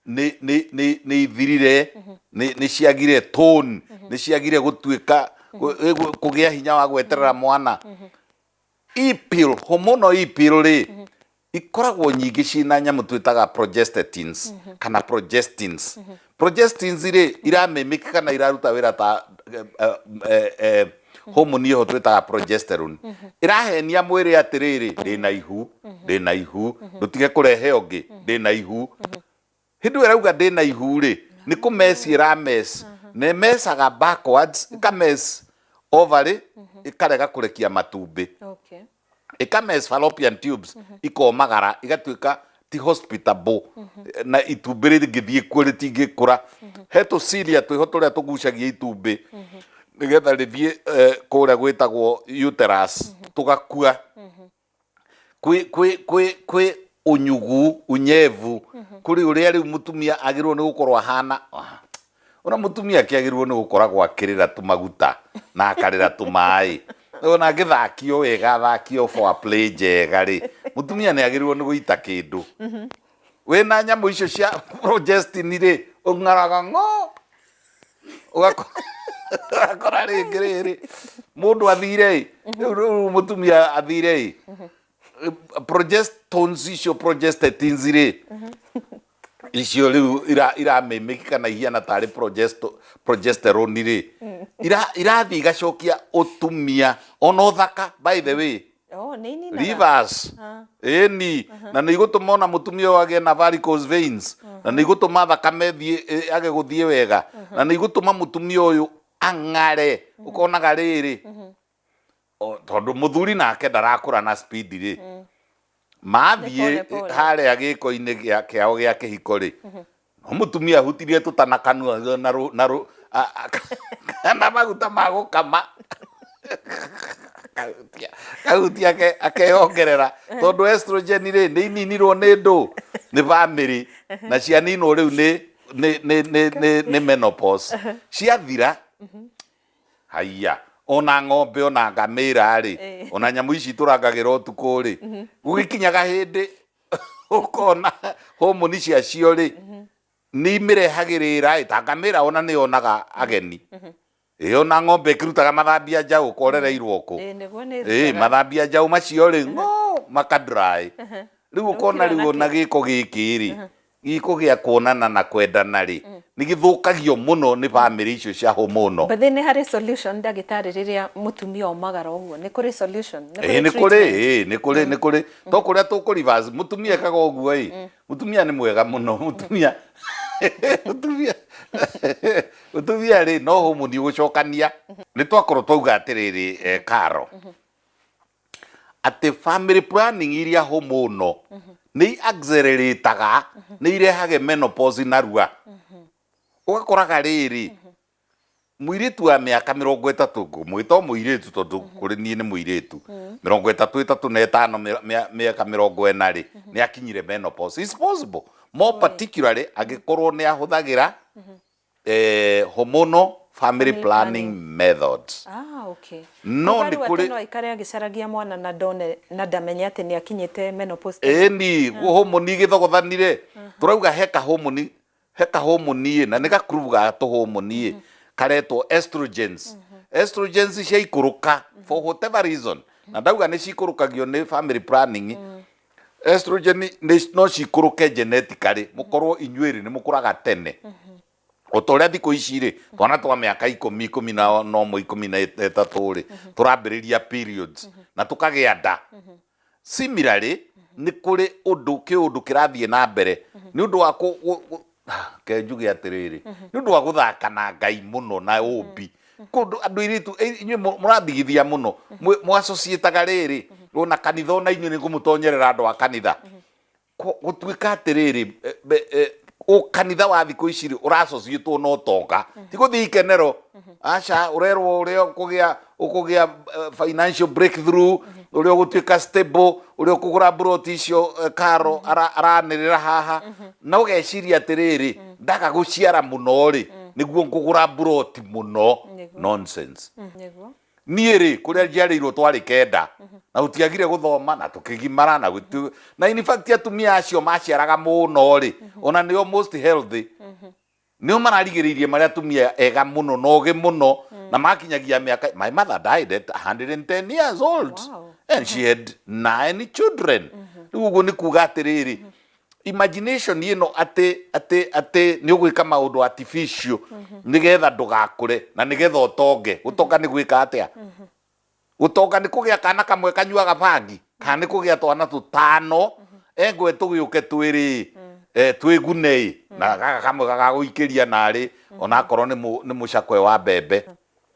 nĩ ithirire, nĩ ciagire tone, nĩ ciagire gũtuĩka, kũgĩa hinya wa gweterera mwana. E-pill, hormonal e-pill rĩ, ikoragwo nyingĩ ciĩna nyamũ twĩtaga progestatins kana progestins. Progestins rĩ, iramimik kana iraruta wĩra ta hormone ĩho twĩtaga progesterone. Ĩrahenia mwĩrĩ atĩrĩrĩ, ndĩna ihu, ndĩna ihu, ndũtige kũrehe ũngĩ, ndĩna ihu. Hĩndĩ ĩyo ĩrauga ndĩna ihu rĩ, nĩ kũmess ĩramess, na ĩmecaga backwards, ĩkamess ovary, ĩkarega kũrekia matumbĩ. Ĩkamess fallopian tubes, ikomagara, igatuĩka ti hospitable, na itumbĩ rĩngĩthiĩ kuo rĩtingĩkũra. He tũcilia twĩho tũrĩa tũgucagia itumbĩ nĩgetha rĩthiĩ kũrĩa gwĩtagwo uterus, tũgakua. Kwĩ kwĩ kwĩ kwĩ ũnyugu, unyevu, kũrĩ ũrĩa rĩu mũtumia agĩrĩirwo nĩ gũkorwo ahana. Ona mũtumia akĩagĩrĩirwo nĩ gũkoragwo akĩrĩra tũmaguta na akarĩra tũmaĩ. Ona angĩthakio wega, athakio foreplay njega rĩ, mũtumia nĩ agĩrĩirwo nĩ gũita kĩndũ. Wĩna nyamũ icio cia progestin rĩ, ũng'araga ng'o. Ũgakora rĩngĩ rĩrĩ, mũndũ athire ĩ, rĩu mũtumia athire ĩ, progestones icio progestatins rĩ, icio rĩu iramimiki kana ihiana tarĩ progesterone rĩ, irathiĩ igacokia ũtumia ona ũthaka, by the way. Oh, nĩ ininaga. Reverse. Ĩni, na nĩ igũtũma ona mũtumia ũyũ agĩe na varicose veins, na nĩ igũtũma thakame ĩthiĩ, age gũthiĩ wega, na nĩ igũtũma mũtumia ũyũ ang'are, ũkonaga rĩrĩ, tondũ mũthuri nake ndarakũra na speed rĩ, mathiĩ Nĩ pole pole. harĩa gĩko-inĩ kĩao gĩa kĩhiko rĩ, no mũtumia ahutirie tũtana kanua na rũ, na rũ, kana maguta ma gũkama, kahutia, kahutia akeyongerera, tondũ estrogen rĩ, nĩ ininirwo nĩ ndũ, nĩ bamĩrĩ, na cianinwo rĩu nĩ menopause. Ciathira, haiya, ona ng'ombe ona ngamĩra rĩ, ona nyamũ ici tũrangagĩra ũtukũ rĩ, gũgĩkinyaga hĩndĩ ũkona homoni ciacio rĩ, nĩ imĩrehagĩrĩra ĩ, ta ngamĩra ona nĩ yonaga ageni. Ĩ ona ng'ombe ĩkĩrutaga mathambia njaũ ũkorereirwo kũ? Ĩ, nĩguo nĩ Ĩ, ĩrutaga. mathambia njaũ macio rĩ, ng'o, maka dry. Rĩu ũkona rĩu ona gĩko gĩkĩ rĩ, gĩko gĩa kuonana na kwendana rĩ, nĩ gĩthũkagio mũno nĩ bamĩrĩ icio cia hormonal. But then nĩ harĩ solution ndagĩtarĩ rĩrĩa mũtumia omagara ũguo, nĩ kũrĩ solution? Nĩ Ĩĩ, kũrĩ nĩ kũrĩ, treatment? ĩĩ, nĩ kũrĩ, nĩ kũrĩ. To kũrĩa tũkũ reverse, mũtumia ekaga ũguo ĩ, mũtumia nĩ mwega mũno, mũtumia, mũtumia, mũtumia rĩ, no homoni ũgũcokania. Nĩ twakorwo twauga atĩrĩrĩ, Karo, atĩ family planning iria hormonal nĩ accelerataga, nĩ irehage menopause narua. Ũgakoraga rĩrĩ, mũirĩtu wa mĩaka 30, ngũmwĩta o mũirĩtu tondũ kũrĩ niĩ nĩ mũirĩtu, 30, 35, mĩaka 40 rĩ, nĩ akinyire menopause. It's possible. More particularly angĩkorwo nĩ ahũthagĩra hormonal family Family planning methods. Ah, okay. No Kuga nĩ rĩu atĩ kũrĩ no aikare agĩcaragia mwana na ndone na ndamenye atĩ nĩ akinyĩte menopause tene. Ĩni homoni gĩthogothanire, tũrauga he kahomoni, he kahomoni ĩ, na nĩ gakurubu ga tũhomoni ĩ, karetwo estrogens. Estrogens ciaikũrũka for whatever reason, na ndauga nĩ cikũrũkagio nĩ family planning. Estrogen no cikũrũke genetically, mũkorwo inyuĩ nĩ mũkũraga tene. O ta ũrĩa thikũ ici rĩ, twana twa mĩaka 10, 11, 13 rĩ, tũrambĩrĩria periods na tũkagĩa nda. Similarly, nĩ kũrĩ ũndũ kĩũndũ kĩrathiĩ na mbere nĩ ũndũ wa ke njuge atĩrĩrĩ, nĩ ũndũ wa gũthaka na Ngai mũno na ũmbi. Kũndũ andũ airĩtu inyuĩ mũrathigithia mũno, mwacociĩtaga rĩrĩ ona kanitha, ona inyuĩ nĩ ngũmũtonyerera andũ a kanitha. Gũtuĩka atĩrĩrĩ, kanitha wa thikũ ici rĩ, ũracociĩtwo na ũtonga, ti gũthiĩ ikenero, aca. Ũrerwo ũrĩa ũkũgĩa financial breakthrough, ũrĩa ũgũtuĩka stable, ũrĩa ũkũgũra mburoti icio Karo aranĩrĩra haha, na ũgeciria atĩrĩrĩ, ndaga gũciara mũno rĩ, nĩguo ngũgũra mburoti mũno. Nonsense. Niĩ rĩ, kũrĩa njiarĩirwo twarĩ 9, na gũtiagire gũthoma na tũkĩgimara na gũtu na in fact atumia acio maciaraga mũno rĩ, ona nĩo most healthy, nĩo mararigĩrĩirie marĩa atumia ega mũno na ogĩ mũno na makinyagia mĩaka. My mother died at 110 years old. And she had 9 children. Rĩu ũguo nĩ kuga atĩrĩrĩ, imagination ĩno atĩ nĩ ũgwĩka maũndũ artificial nĩgetha ndũgakũre na nĩgetha ũtonge. Gũtonga nĩ gwĩka atĩa? Gũtonga nĩ kũgĩa kana kamwe kanyuaga bangi, kana nĩ kũgĩa twana tũtano engwe tũgĩũke twĩrĩ twĩgune ĩ, na gaka kamwe gagagũikĩria narĩ onakorwo nĩ mũcakwe wa mbembe.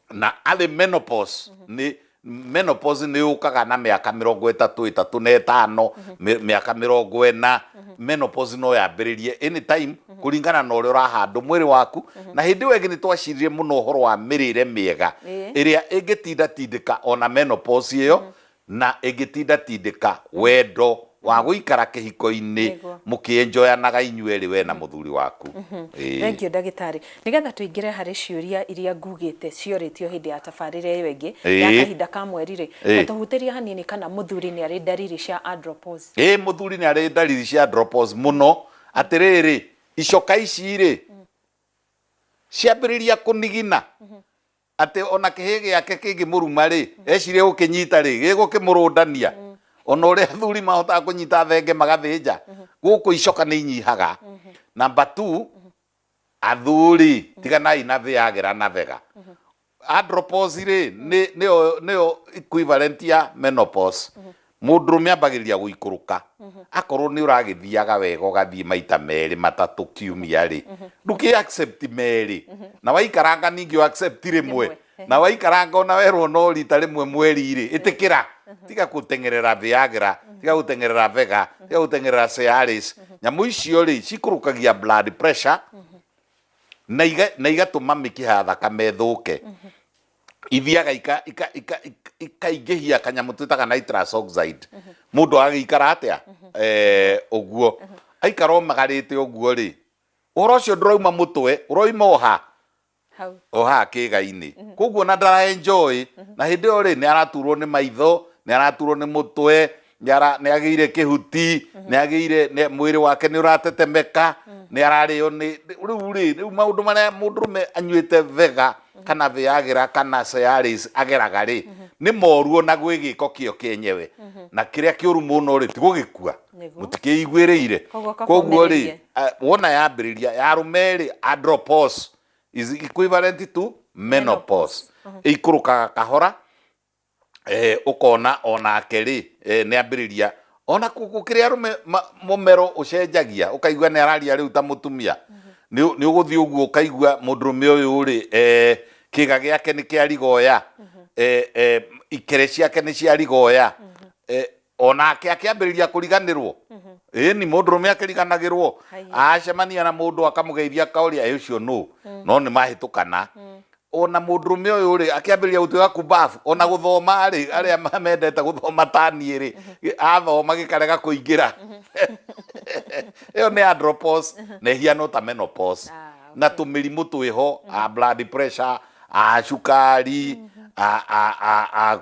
Na arĩ menopause, nĩ menopause nĩ yũkaga na mĩaka 35, 5, mĩaka 40. Menopause no yambĩrĩrie anytime kũringana na ũrĩa ũrahandwo mwĩrĩ waku. Na hĩndĩ ĩyo ĩngĩ nĩ twacirire mũno ũhoro wa mĩrĩre mĩega ĩrĩa ĩngĩtindatindĩka ona menopause ĩyo, na ĩngĩtindatindĩka wendo wa gũikara kĩhiko-inĩ mũkĩenjoyanaga inyuĩ erĩ, we na mũthuri waku. Thank you, ndagĩtarĩ. Nĩgetha tũingĩre harĩ ciũria iria ngugĩte ciorĩtio hĩndĩ ya tabarĩra ĩyo ĩngĩ ya kahinda ka mweri rĩ, tũhutĩrie hanini kana mũthuri nĩ arĩ ndariri cia andropause. Ĩĩ, mũthuri nĩ arĩ ndariri cia andropause mũno. Atĩrĩrĩ, icoka ici rĩ, ciambĩrĩria kũnigina atĩ ona kĩhĩ gĩake kĩngĩmũruma rĩ, ecirie gũkĩnyita rĩ, gĩgũkĩmũrũndania. Ona ũrĩa athuri mahotaga kũnyita thenge magathĩnja, gũkũ icoka nĩ inyihaga. Number 2, athuri, tiganai na Viagra na Vega. Andropause rĩ, nĩyo equivalent ya menopause. Mũndũrũme ambagĩrĩria gũikũrũka. Akorwo nĩ ũragĩthiaga wega ũgathiĩ maita 2 3 kiumia rĩ, ndũkĩ accept 2, na waikaranga ningĩ ũ accept 1, na waikaranga ona werwo no rita 1 mweri rĩ, ĩtĩkĩra. Tiga gũteng'erera Viagra, tiga gũteng'erera Vega, tiga gũteng'erera Cialis. Nyamũ icio rĩ, cikũrũkagia blood pressure na igatũma mĩkiha ya thakame ĩthũke. Ithiaga ikaingĩhia kanyamũ twĩtaga nitrous oxide. Mũndũ agagĩikara atĩa? Ũguo aikara ũmagarĩte ũguo rĩ, ũhoro ũcio ndũrauma mũtwe, ũroima o ha? O haha kĩĩga-inĩ. Koguo ona ndara enjoy, na hĩndĩ ĩyo rĩ, nĩ araturwo nĩ maitho, nĩ araturwo nĩ mũtwe, nĩ agĩire kĩhuti, nĩ agĩire mwĩrĩ wake nĩ ũratetemeka, nĩ ararĩo nĩ rĩu rĩ, rĩu maũndũ marĩa mũndũrũme anyuĩte Vega kana Viagra kana Cialis ageraga rĩ, nĩ moru ona gwĩ gĩko kĩo kĩenyewe. Na kĩrĩa kĩũru mũno rĩ, ti gũgĩkua, mũtikĩiguĩrĩire. Koguo rĩ, wona yambĩrĩria ya arũme rĩ, andropause is equivalent to menopause. Ĩikũrũkaga kahora, ũkona onake rĩ, nĩ ambĩrĩria ona gũkĩrĩ arũme mũmero ũcenjagia, ũkaigua nĩ araria rĩu ta mũtumia. Nĩ ũgũthiĩ ũguo ũkaigua mũndũrũme ũyũ rĩ, kĩga gĩake nĩ kĩa rigoya, ikere ciake nĩ cia rigoya, onake akĩambĩrĩria kũriganĩrwo. Ĩni mũndũrũme akĩriganagĩrwo, acemania na mũndũ akamũgeithia akaũria, ĩ ũcio nũ? No nĩ mahĩtũkana. Ona mũndũrũme ũyũ rĩ, akĩambĩrĩria gũtuĩka kumbabu, ona gũthoma rĩ, arĩa mendete gũthoma ta niĩ rĩ, athoma gĩkarega kũingĩra. Ĩyo nĩ andropause, na ĩhiana ta menopause. Na tũmĩrimũ twĩho, a blood pressure, a cukari, a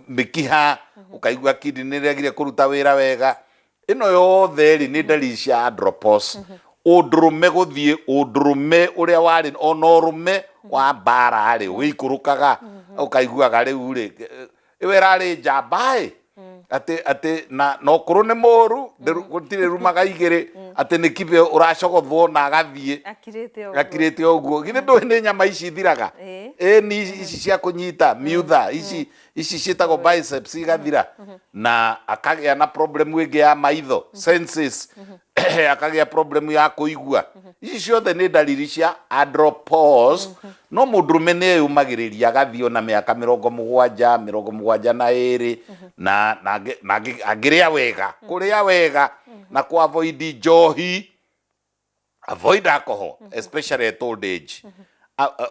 mĩkiha, ũkaigua kidney nĩ ĩregire kũruta wĩra wega. Ĩno yothe rĩ nĩ ndariri cia andropause. Ũndũrũme gũthiĩ, ũndũrũme ũrĩa warĩ ona ũrũme wa mbara rĩ ũgĩikũrũkaga, ũkaiguaga rĩu rĩ ĩyo ĩrarĩ njamba ĩ atĩ na ũkũrũ nĩ mũru, gũtirĩ rumaga igĩrĩ, atĩ nĩ kibe ũracogothwo na agathiĩ Akirĩte ũguo. Akirĩte ũguo. Githĩ ndũĩ nĩ nyama ici ithiraga? Ĩĩ. Ĩni ici cia kũnyita miutha ici, ici ciĩtagwo biceps igathira, na akagĩa na problem ĩngĩ ya maitho, senses, akagĩa problem ya kũigua. Ici ciothe nĩ ndariri cia andropause. No mũndũrũme nĩ eyũmagĩrĩria agathiĩ ona mĩaka 70, 72, na angĩrĩa wega, kũrĩa wega na kũ avoid njohi, avoid alcohol, especially at old age.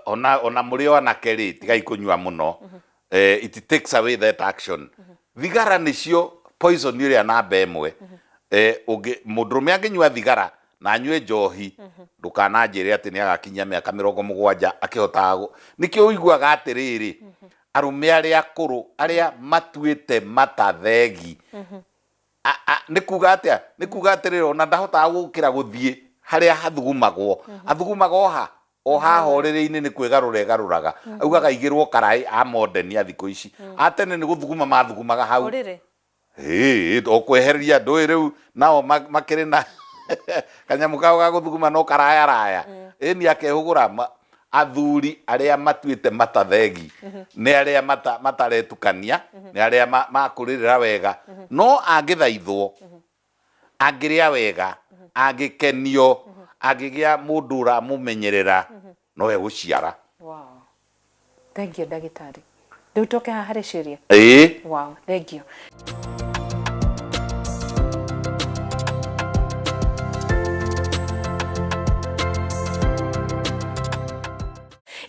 Ona mũrĩ o anake rĩ, tigai kũnyua mũno. It takes away that action. Thigara nĩcio poison ĩrĩa namba ĩmwe. Mũndũrũme angĩnyua thigara na anyue njohi, ndũkananjĩre atĩ nĩ agakinyia mĩaka 70 akĩhotaga nĩkĩo ũiguaga atĩrĩrĩ, arũme arĩa akũrũ arĩa matuĩte matathegi, nĩ kuga atĩa? Nĩ kuga atĩrĩrĩ, ona ndahotaga gũkĩra gũthiĩ harĩa hathugumagwo, athugumaga oha o haha ũrĩrĩ-inĩ, nĩ kwĩgarũra ĩgarũraga, augaga igĩrwo karaĩ a modern a thikũ ici. A tene nĩ gũthuguma mathugumaga hau. Ũrĩrĩ. Ĩĩ, o kweheria ndũĩ rĩu nao makĩrĩ na kanyamũ kao ga gũthuguma no karaya raya. Ĩni akehũgũra. Athuri arĩa matuĩte matathegi nĩ arĩa mataretukania, nĩ arĩa makũrĩrĩra wega. No angĩthaithwo, angĩrĩa wega, angĩkenio, angĩgĩa mũndũ ũramũmenyerera, no egũciara. Wow. Thank you, ndagĩtarĩ. Rĩu tũke haha harĩ ciũria. Ĩĩ. Wow, thank you.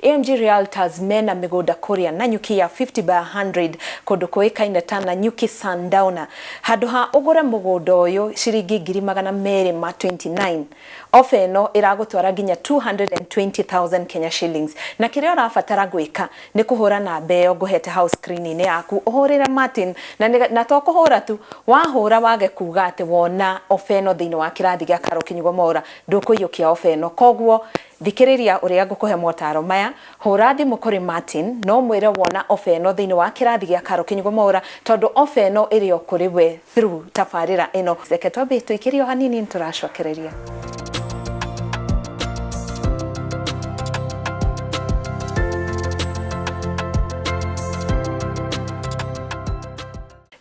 AMG Realtors mena mĩgũnda kũrĩa Nanyuki ya 50 by 100 kũndũ kũĩkaine ta Nanyuki Sundowner. Handũ ha ũgũre mũgũnda ũyũ ciringi 229,000, ofa ĩno ĩragũtwara nginya 220,000 Kenya shillings. Na kĩrĩa ũrabatara gwĩka nĩ kũhũra namba ĩyo ngũhete hau screen-inĩ yaku, ũhũrĩre Martin, na to kũhũra tu, wahũra wage kuga atĩ wona ofa ĩno thĩinĩ wa kĩrathi gĩa Karo Kinyugo Mwaũra, ndũkũiyũkia ofa ĩno. Koguo thikĩrĩria ũrĩa ngũkũhe motaro maya, hũra thimũ kũrĩ Martin na ũmwĩre wona ofa ĩno thĩinĩ wa kĩrathi gĩa Karo Kinyugo Mwaũra, tondũ ofa ĩno ĩrĩ o kũrĩ we through tabarĩra ĩno. Reke twambe tũikĩrie o hanini nĩtũracokereria.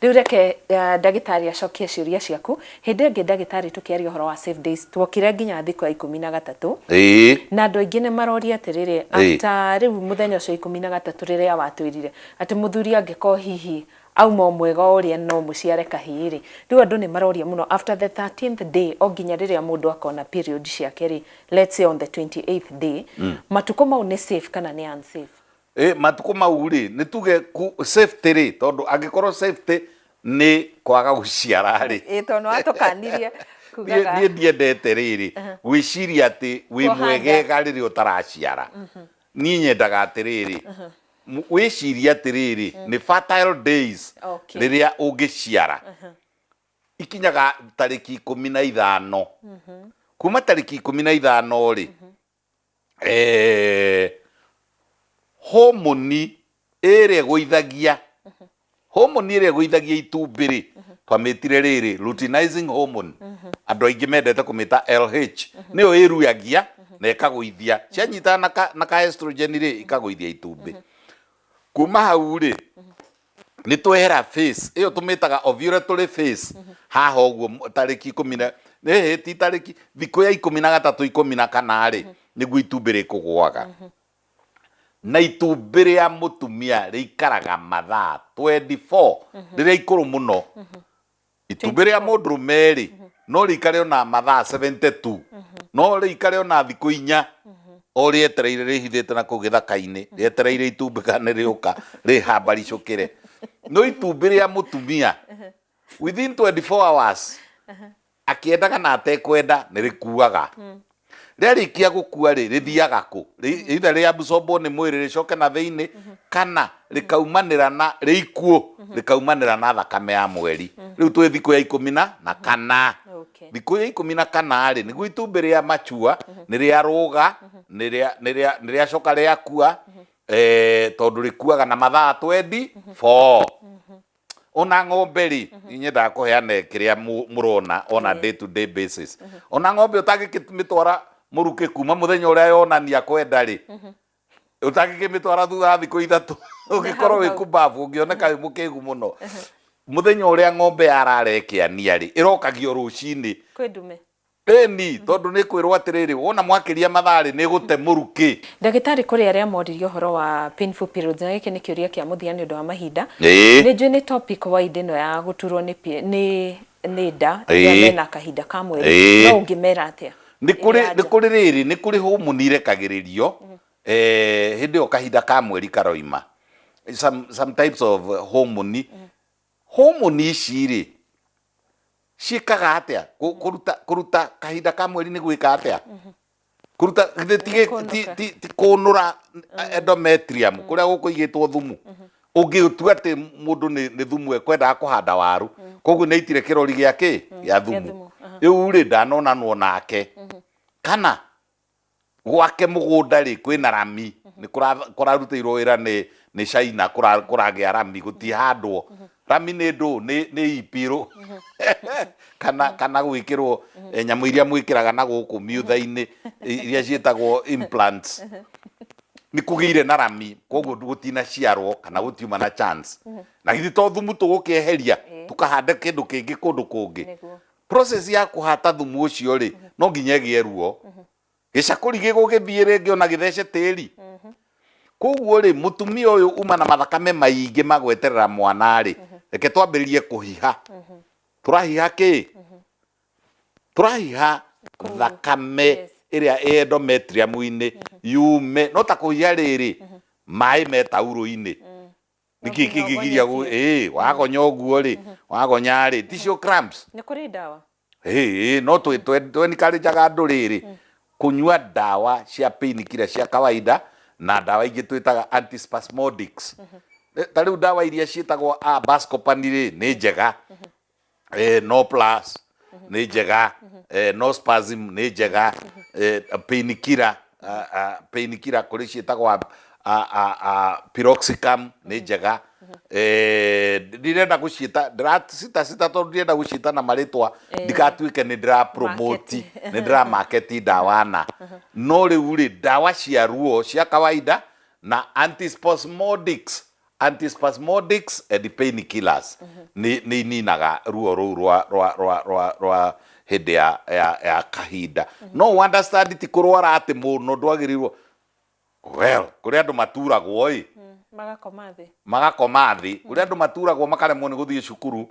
Rĩu reke ndagĩtarĩ acokie ciũria ciaku. Hĩndĩ ĩngĩ ndagĩtarĩ tũkĩaria ũhoro wa safe days tuokire nginya thikũ ya 13. Na andũ aingĩ nĩ maroria atĩrĩrĩ, after rĩu mũthenya ũcio 13 rĩrĩa watwĩrire atĩ mũthuri angĩkorwo hihi auma o mwega o ũrĩa no mũciare kahĩĩ rĩ, rĩu andũ nĩ maroria mũno after the 13th day o nginya rĩrĩa mũndũ akona period ciake rĩ, let's say on the 28th day, matukũ mau nĩ safe kana nĩ unsafe? Ĩ matukũ mau rĩ, nĩ tuge safety rĩ, tondũ angĩkorwo safety nĩ kwaga gũciara rĩ. Ĩ tondũ nĩ watũkanirie kugaga. Niĩ ndiendete rĩrĩ gwĩciria atĩ wĩ Kuoha nda. Mwegega rĩrĩa ũtaraciara. Niĩ nyendaga atĩrĩrĩ, wĩcirie atĩrĩrĩ, nĩ fertile days rĩrĩa ũngĩciara ikinyaga tarĩki 15. Kuma tarĩki 15 rĩ, homoni ĩrĩa ĩgũithagia, homoni ĩrĩa ĩgũithagia itumbĩ rĩ, twamĩtire rĩrĩ luteinizing hormone, andũ aingĩ mendete kũmĩta LH, nĩyo ĩruagia na ĩkagũithia, cianyitana na ka estrogen rĩ, ikagũithia itumbĩ. Kuma hau rĩ, nĩ twehera phase ĩyo tũmĩtaga ovulatory phase haha ũguo, tarĩki ikũmi na ĩhĩ ti tarĩki, thikũ ya 13, 14 rĩ, nĩguo itumbĩ rĩkũgũaga. Na itumbĩ rĩa mũtumia rĩikaraga mathaa 24 rĩrĩa ikũrũ mũno. Itumbĩ rĩa mũndũrũme rĩ, no rĩikare ona mathaa 72, no rĩikare ona thikũ 4 o rĩetereire, rĩhithĩte na kũu gĩthaka-inĩ, rĩetereire itumbĩ kana nĩ rĩũka rĩhambaricũkĩre. No itumbĩ rĩa mũtumia within 24 hours, akĩendaga na atekwenda, nĩ rĩkuaga. Rĩarĩkia gũkua rĩ, rĩthiaga kũ? Either rĩabsorbwo nĩ mwĩrĩ rĩcoke na thĩinĩ, kana rĩkaumanĩra na rĩikuũ, rĩkaumanĩra na thakame ya mweri. Rĩu twĩ thikũ ya ikũmi na kana. Thikũ ya 14 rĩ, nĩguo itumbĩ rĩa machua nĩ rĩarũga, nĩ rĩacoka rĩakua, tondũ rĩkuaga na mathaa 24. Ona ng'ombe rĩ, nyendaga kũheana kĩrĩa mũrona on a day to day basis. Ona ng'ombe ũtangĩkĩmĩtwara mũrukĩ kuma mũthenya ũrĩa yonania kwenda rĩ, ũtangĩkĩmĩtwara thutha wa thikũ 3, ũngĩkorwo wĩ kumbabu, ũngĩoneka wĩ mũkĩgu mũno. Mũthenya ũrĩa ng'ombe yarara ĩkĩania rĩ, ĩrokagio rũcinĩ. Kwĩ ndume. Ĩni, tondũ nĩ kwĩrwo atĩrĩrĩ, wona mwakĩria mathaa rĩ, nĩ gũte mũrukĩ. Ndagĩtarĩ, kũrĩ arĩa moririe ũhoro wa painful periods, na gĩkĩ nĩ kĩũria kĩa mũthia nĩ ũndũ wa mahinda. Nĩ njũĩ nĩ topic wide ĩno ya gũturwo nĩ nĩ nĩ nda rĩrĩa mena kahinda ka mweri, no ũngĩmera atĩa? Nĩ kũrĩ nĩ kũrĩ rĩrĩ, nĩ kũrĩ hormone irekagĩrĩrio hĩndĩ ĩyo kahinda ka mweri karoima. Some types of hormone. Hormone ici rĩ, ciĩkaga atĩa? Kũruta kũruta kahinda ka mweri nĩ gwĩka atĩa? Kũruta githĩ ti ti kũnũra endometrium kũrĩa gũkũigĩtwo thumu. Ũngĩtua atĩ mũndũ nĩ thumu ekwendaga kũhanda waru, koguo nĩ aitire kĩrori gĩa kĩ? Gĩa thumu. Rĩu rĩ, ndanonanwo nake. Kana gwake mũgũnda rĩ kwĩna rami, nĩ kũrarutĩirwo wĩra nĩ China, kũragĩa rami, gũtihandwo. Rami nĩ ndũ? Nĩ ipirũ kana gwĩkĩrwo nyamũ iria mwĩkĩraga na gũkũ miutha-inĩ iria ciĩtagwo implants. Nĩ kũgĩire na rami, koguo gũtinaciarwo kana gũtiuma na chance. Na githĩ to thumu tũgũkĩeheria tũkahande kĩndũ kĩngĩ kũndũ kũngĩ? Process ya kũhata thumu ũcio rĩ, no nginya ĩgĩe ruo. Gĩcakũri gĩgũgĩthiĩ rĩngĩ ona gĩthece tĩri. Koguo rĩ, mũtumia ũyũ uma na mathakame maingĩ ma gweterera mwana rĩ, reke twambĩrĩrie kũhiha. Tũrahiha kĩ? Tũrahiha thakame ĩrĩa ĩ endometrium-inĩ yume, no ta kũhiha rĩrĩ, maĩ me taurũ-inĩ. Nĩkĩ kĩngĩgiria ĩĩ wagonya ũguo rĩ, wagonya rĩ, ticio cramps? Nĩ kũrĩ ndawa? Ĩĩ, no twenikarenjaga andũ rĩrĩ, kũnyua ndawa cia pain killer cia kawaida na ndawa ingĩ twĩtaga antispasmodics. Ta rĩu ndawa iria ciĩtagwo Buscopan rĩ, nĩ njega. No plus nĩ njega, no spasm nĩ njega, pain killer, pain killer kũrĩ ciĩtagwo piroxicam nĩ njega. Ndirenda gũciĩta, ndĩracitacita tondũ ndirenda gũciĩta na marĩtwa ndikatuĩke nĩ ndĩra promote, nĩ ndĩra market ndawa na. No rĩu rĩ, ndawa cia ruo cia kawaida na antispasmodics, antispasmodics and pain killers nĩ ininaga ruo rũu rwa rwa rwa rwa rwa hĩndĩ ya kahinda. No understand ti kũrwara atĩ mũno ndwagĩrĩirwo. Well, kũrĩ andũ maturagwo ĩ. Magakoma thĩ. Magakoma thĩ. Kũrĩ andũ maturagwo makaremwo nĩ gũthiĩ cukuru.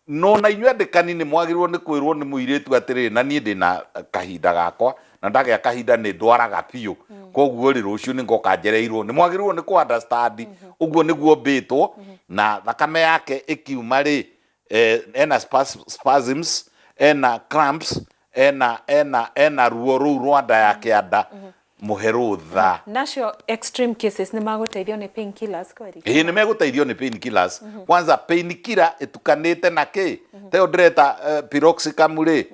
No na inyuĩ andĩkani nĩ mwagĩrĩirwo nĩ kwĩrwo nĩ mũirĩtu atĩrĩrĩ, na niĩ ndĩna kahinda gakwa, na ndagĩa kahinda nĩ ndwaraga biũ. Koguo rĩ, rũciũ nĩ ngoka njereirwo. Nĩ mwagĩrĩirwo nĩ kũ understand ũguo nĩguo mbĩtwo, na thakame yake ĩkiuma rĩ, ena spasms, ena cramps, ena ruo rũu rwa nda ya kĩanda, mũhe rũtha. Nacio extreme cases nĩ magũteithio nĩ pain killers kweri? Ĩĩ, nĩ megũteithio nĩ pain killers. Kwanza pain killer ĩtukanĩte na kĩ? Ta ĩyo ndĩreta piroxicam rĩ,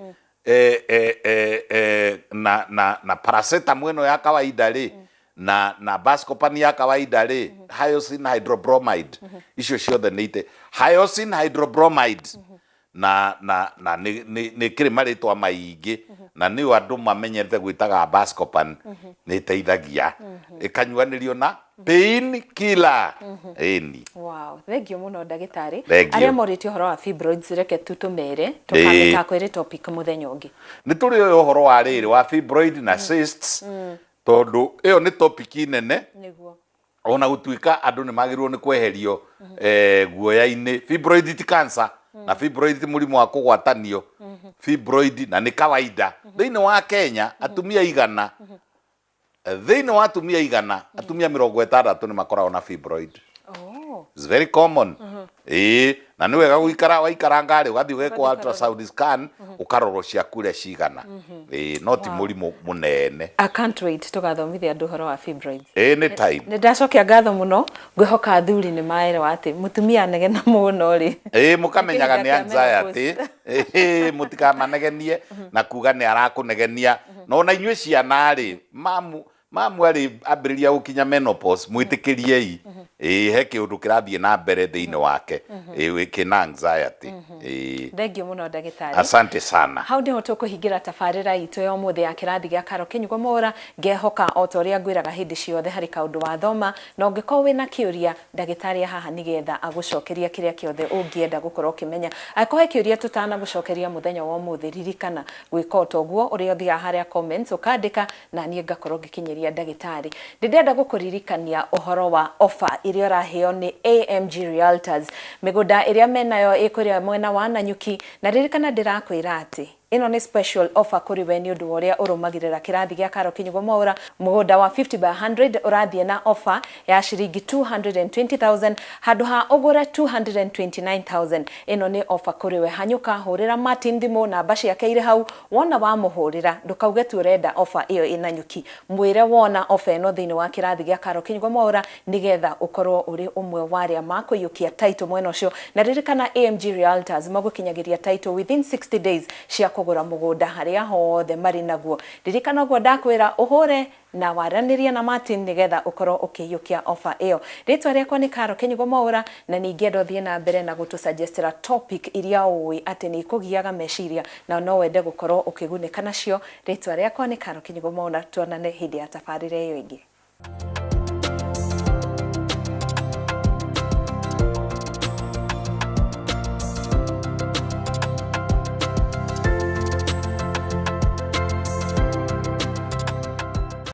na paracetamol ĩno ya kawaida rĩ, na Buscopan ya kawaida rĩ, hyoscine hydrobromide, icio ciothe nĩ ite hyoscine hydrobromide na nĩ kĩrĩ marĩtwa maingĩ, na nĩyo andũ mamenyerete gwĩtaga Buscopan, nĩ ĩteithagia ĩkanyuanĩrio na pain killer. Ĩni. Wow, thank you mũno ndagĩtarĩ. Thank you. Arĩa morĩtie ũhoro wa fibroids, reke tu tũmere tũkamĩtako ĩrĩ topic mũthenya ũngĩ. Nĩ tũrĩ ũyũ ũhoro wa rĩrĩ wa fibroid na cysts, tondũ ĩyo nĩ topic nene. Ona gũtuĩka andũ nĩ magĩrĩirwo nĩ kweherio guoya-inĩ, fibroid ti cancer, na fibroid ti mũrimũ wa kũgwatanio. Fibroid na nĩ kawaida thĩinĩ wa Kenya, atumia 100, thĩinĩ wa atumia 100, atumia 60 nĩ makoragwo na fibroid. It's very common. Ĩĩ, na nĩ wega gũikara waikaranga rĩ, ũgathiĩ ũgekwo Ũgathiĩ ultrasound scan, ũkarorwo ciaku ũrĩa cigana. Ĩĩ, no ti mũrimũ mũnene. I can't wait tũgathomithia andũ ũhoro wa fibroids. Any time. Nĩ ndacokia ngatho mũno, ngwĩhoka athuri nĩ maelewa atĩ mũtumia anegena mũno rĩ. Ĩĩ, mũkamenyaga Nĩ nĩ kĩhinda kĩa anxiety. Ĩĩ, mũtikamanegenie na kuga nĩ arakũnegenia. Na ona inyuĩ ciana rĩ, mamu mamu arĩ ambĩrĩria gũkinya menopause mwĩtĩkĩriei. Ĩĩ, he kĩũndũ kĩrathiĩ na mbere thĩinĩ wake. Ĩĩ, kĩna anxiety. Ĩĩ. Thengiũ mũno ndagĩtarĩ. Asante sana. Hau nĩho tũkũhingĩra tabarĩra itũ ya ũmũthĩ ya kĩrathi gĩa Karo Kĩnyugo Mwaũra. Ngehoka o ta ũrĩa ngwĩraga hĩndĩ ciothe harĩ kaũndũ wathoma, na ũngĩkorwo wĩna kĩũria, ndagĩtarĩ e haha nĩgetha agũcokerie kĩrĩa kĩothe ũngĩenda gũkorwo ũkĩmenya. Angĩkorwo he kĩũria tũtanagũcokeria mũthenya wa ũmũthĩ, ririkana gwĩka o ta ũguo, ũrĩa ũthiaga harĩa comments ũkandĩka, na niĩ ngakorwo ngĩkinyĩria ndagĩtarĩ. Nĩ ndĩrenda gũkũririkania ũhoro wa offer ĩrĩa ũraheo nĩ AMG Realtors, mĩgũnda ĩrĩa menayo ĩ kũrĩa mwena wa Nanyuki, na ririkana ndĩrakwĩra atĩ ĩno nĩ special offer kũrĩ we nĩ ũndũ wa ũrĩa ũrũmagĩrĩra kĩrathi gĩa Karo Kinyugo Mwaũra. Mũgũnda wa 50 by 100 ũrathiĩ na offer ya ciringi 220,000 handũ ha ũgũre 229,000. Ĩno nĩ offer kũrĩ we. Hanyũka, hũrĩra Martin thimũ, namba ciake irĩ hau. Wona wamũhũrĩra, ndũkauge tu ũrenda offer ĩyo ĩ Nanyuki. Mwĩre wona offer ĩno thĩinĩ wa kĩrathi gĩa Karo Kinyugo Mwaũra nĩgetha ũkorwo ũrĩ ũmwe wa arĩa makũiyũkia title mwena ũcio. Na ririkana AMG Realtors magũkinyagĩria title within 60 days cia kũgũra mũgũnda harĩa hothe marĩ naguo. Ririkana ũguo ndakwĩra, ũhũre na waranĩrie na Martin nĩgetha ũkorwo ũkĩiyũkia offer ĩyo. Rĩtwa rĩakwa nĩ Karo Kĩnyugo Mwaũra, na ningĩenda ũthiĩ na mbere na gũtũ suggestĩra topic iria ũĩ atĩ nĩ ikũgiaga meciria na no wende gũkorwo ũkĩgunĩka nacio. Rĩtwa rĩakwa nĩ Karo Kĩnyugo Mwaũra, tuonane hĩndĩ ya tabarĩra ĩyo ĩngĩ.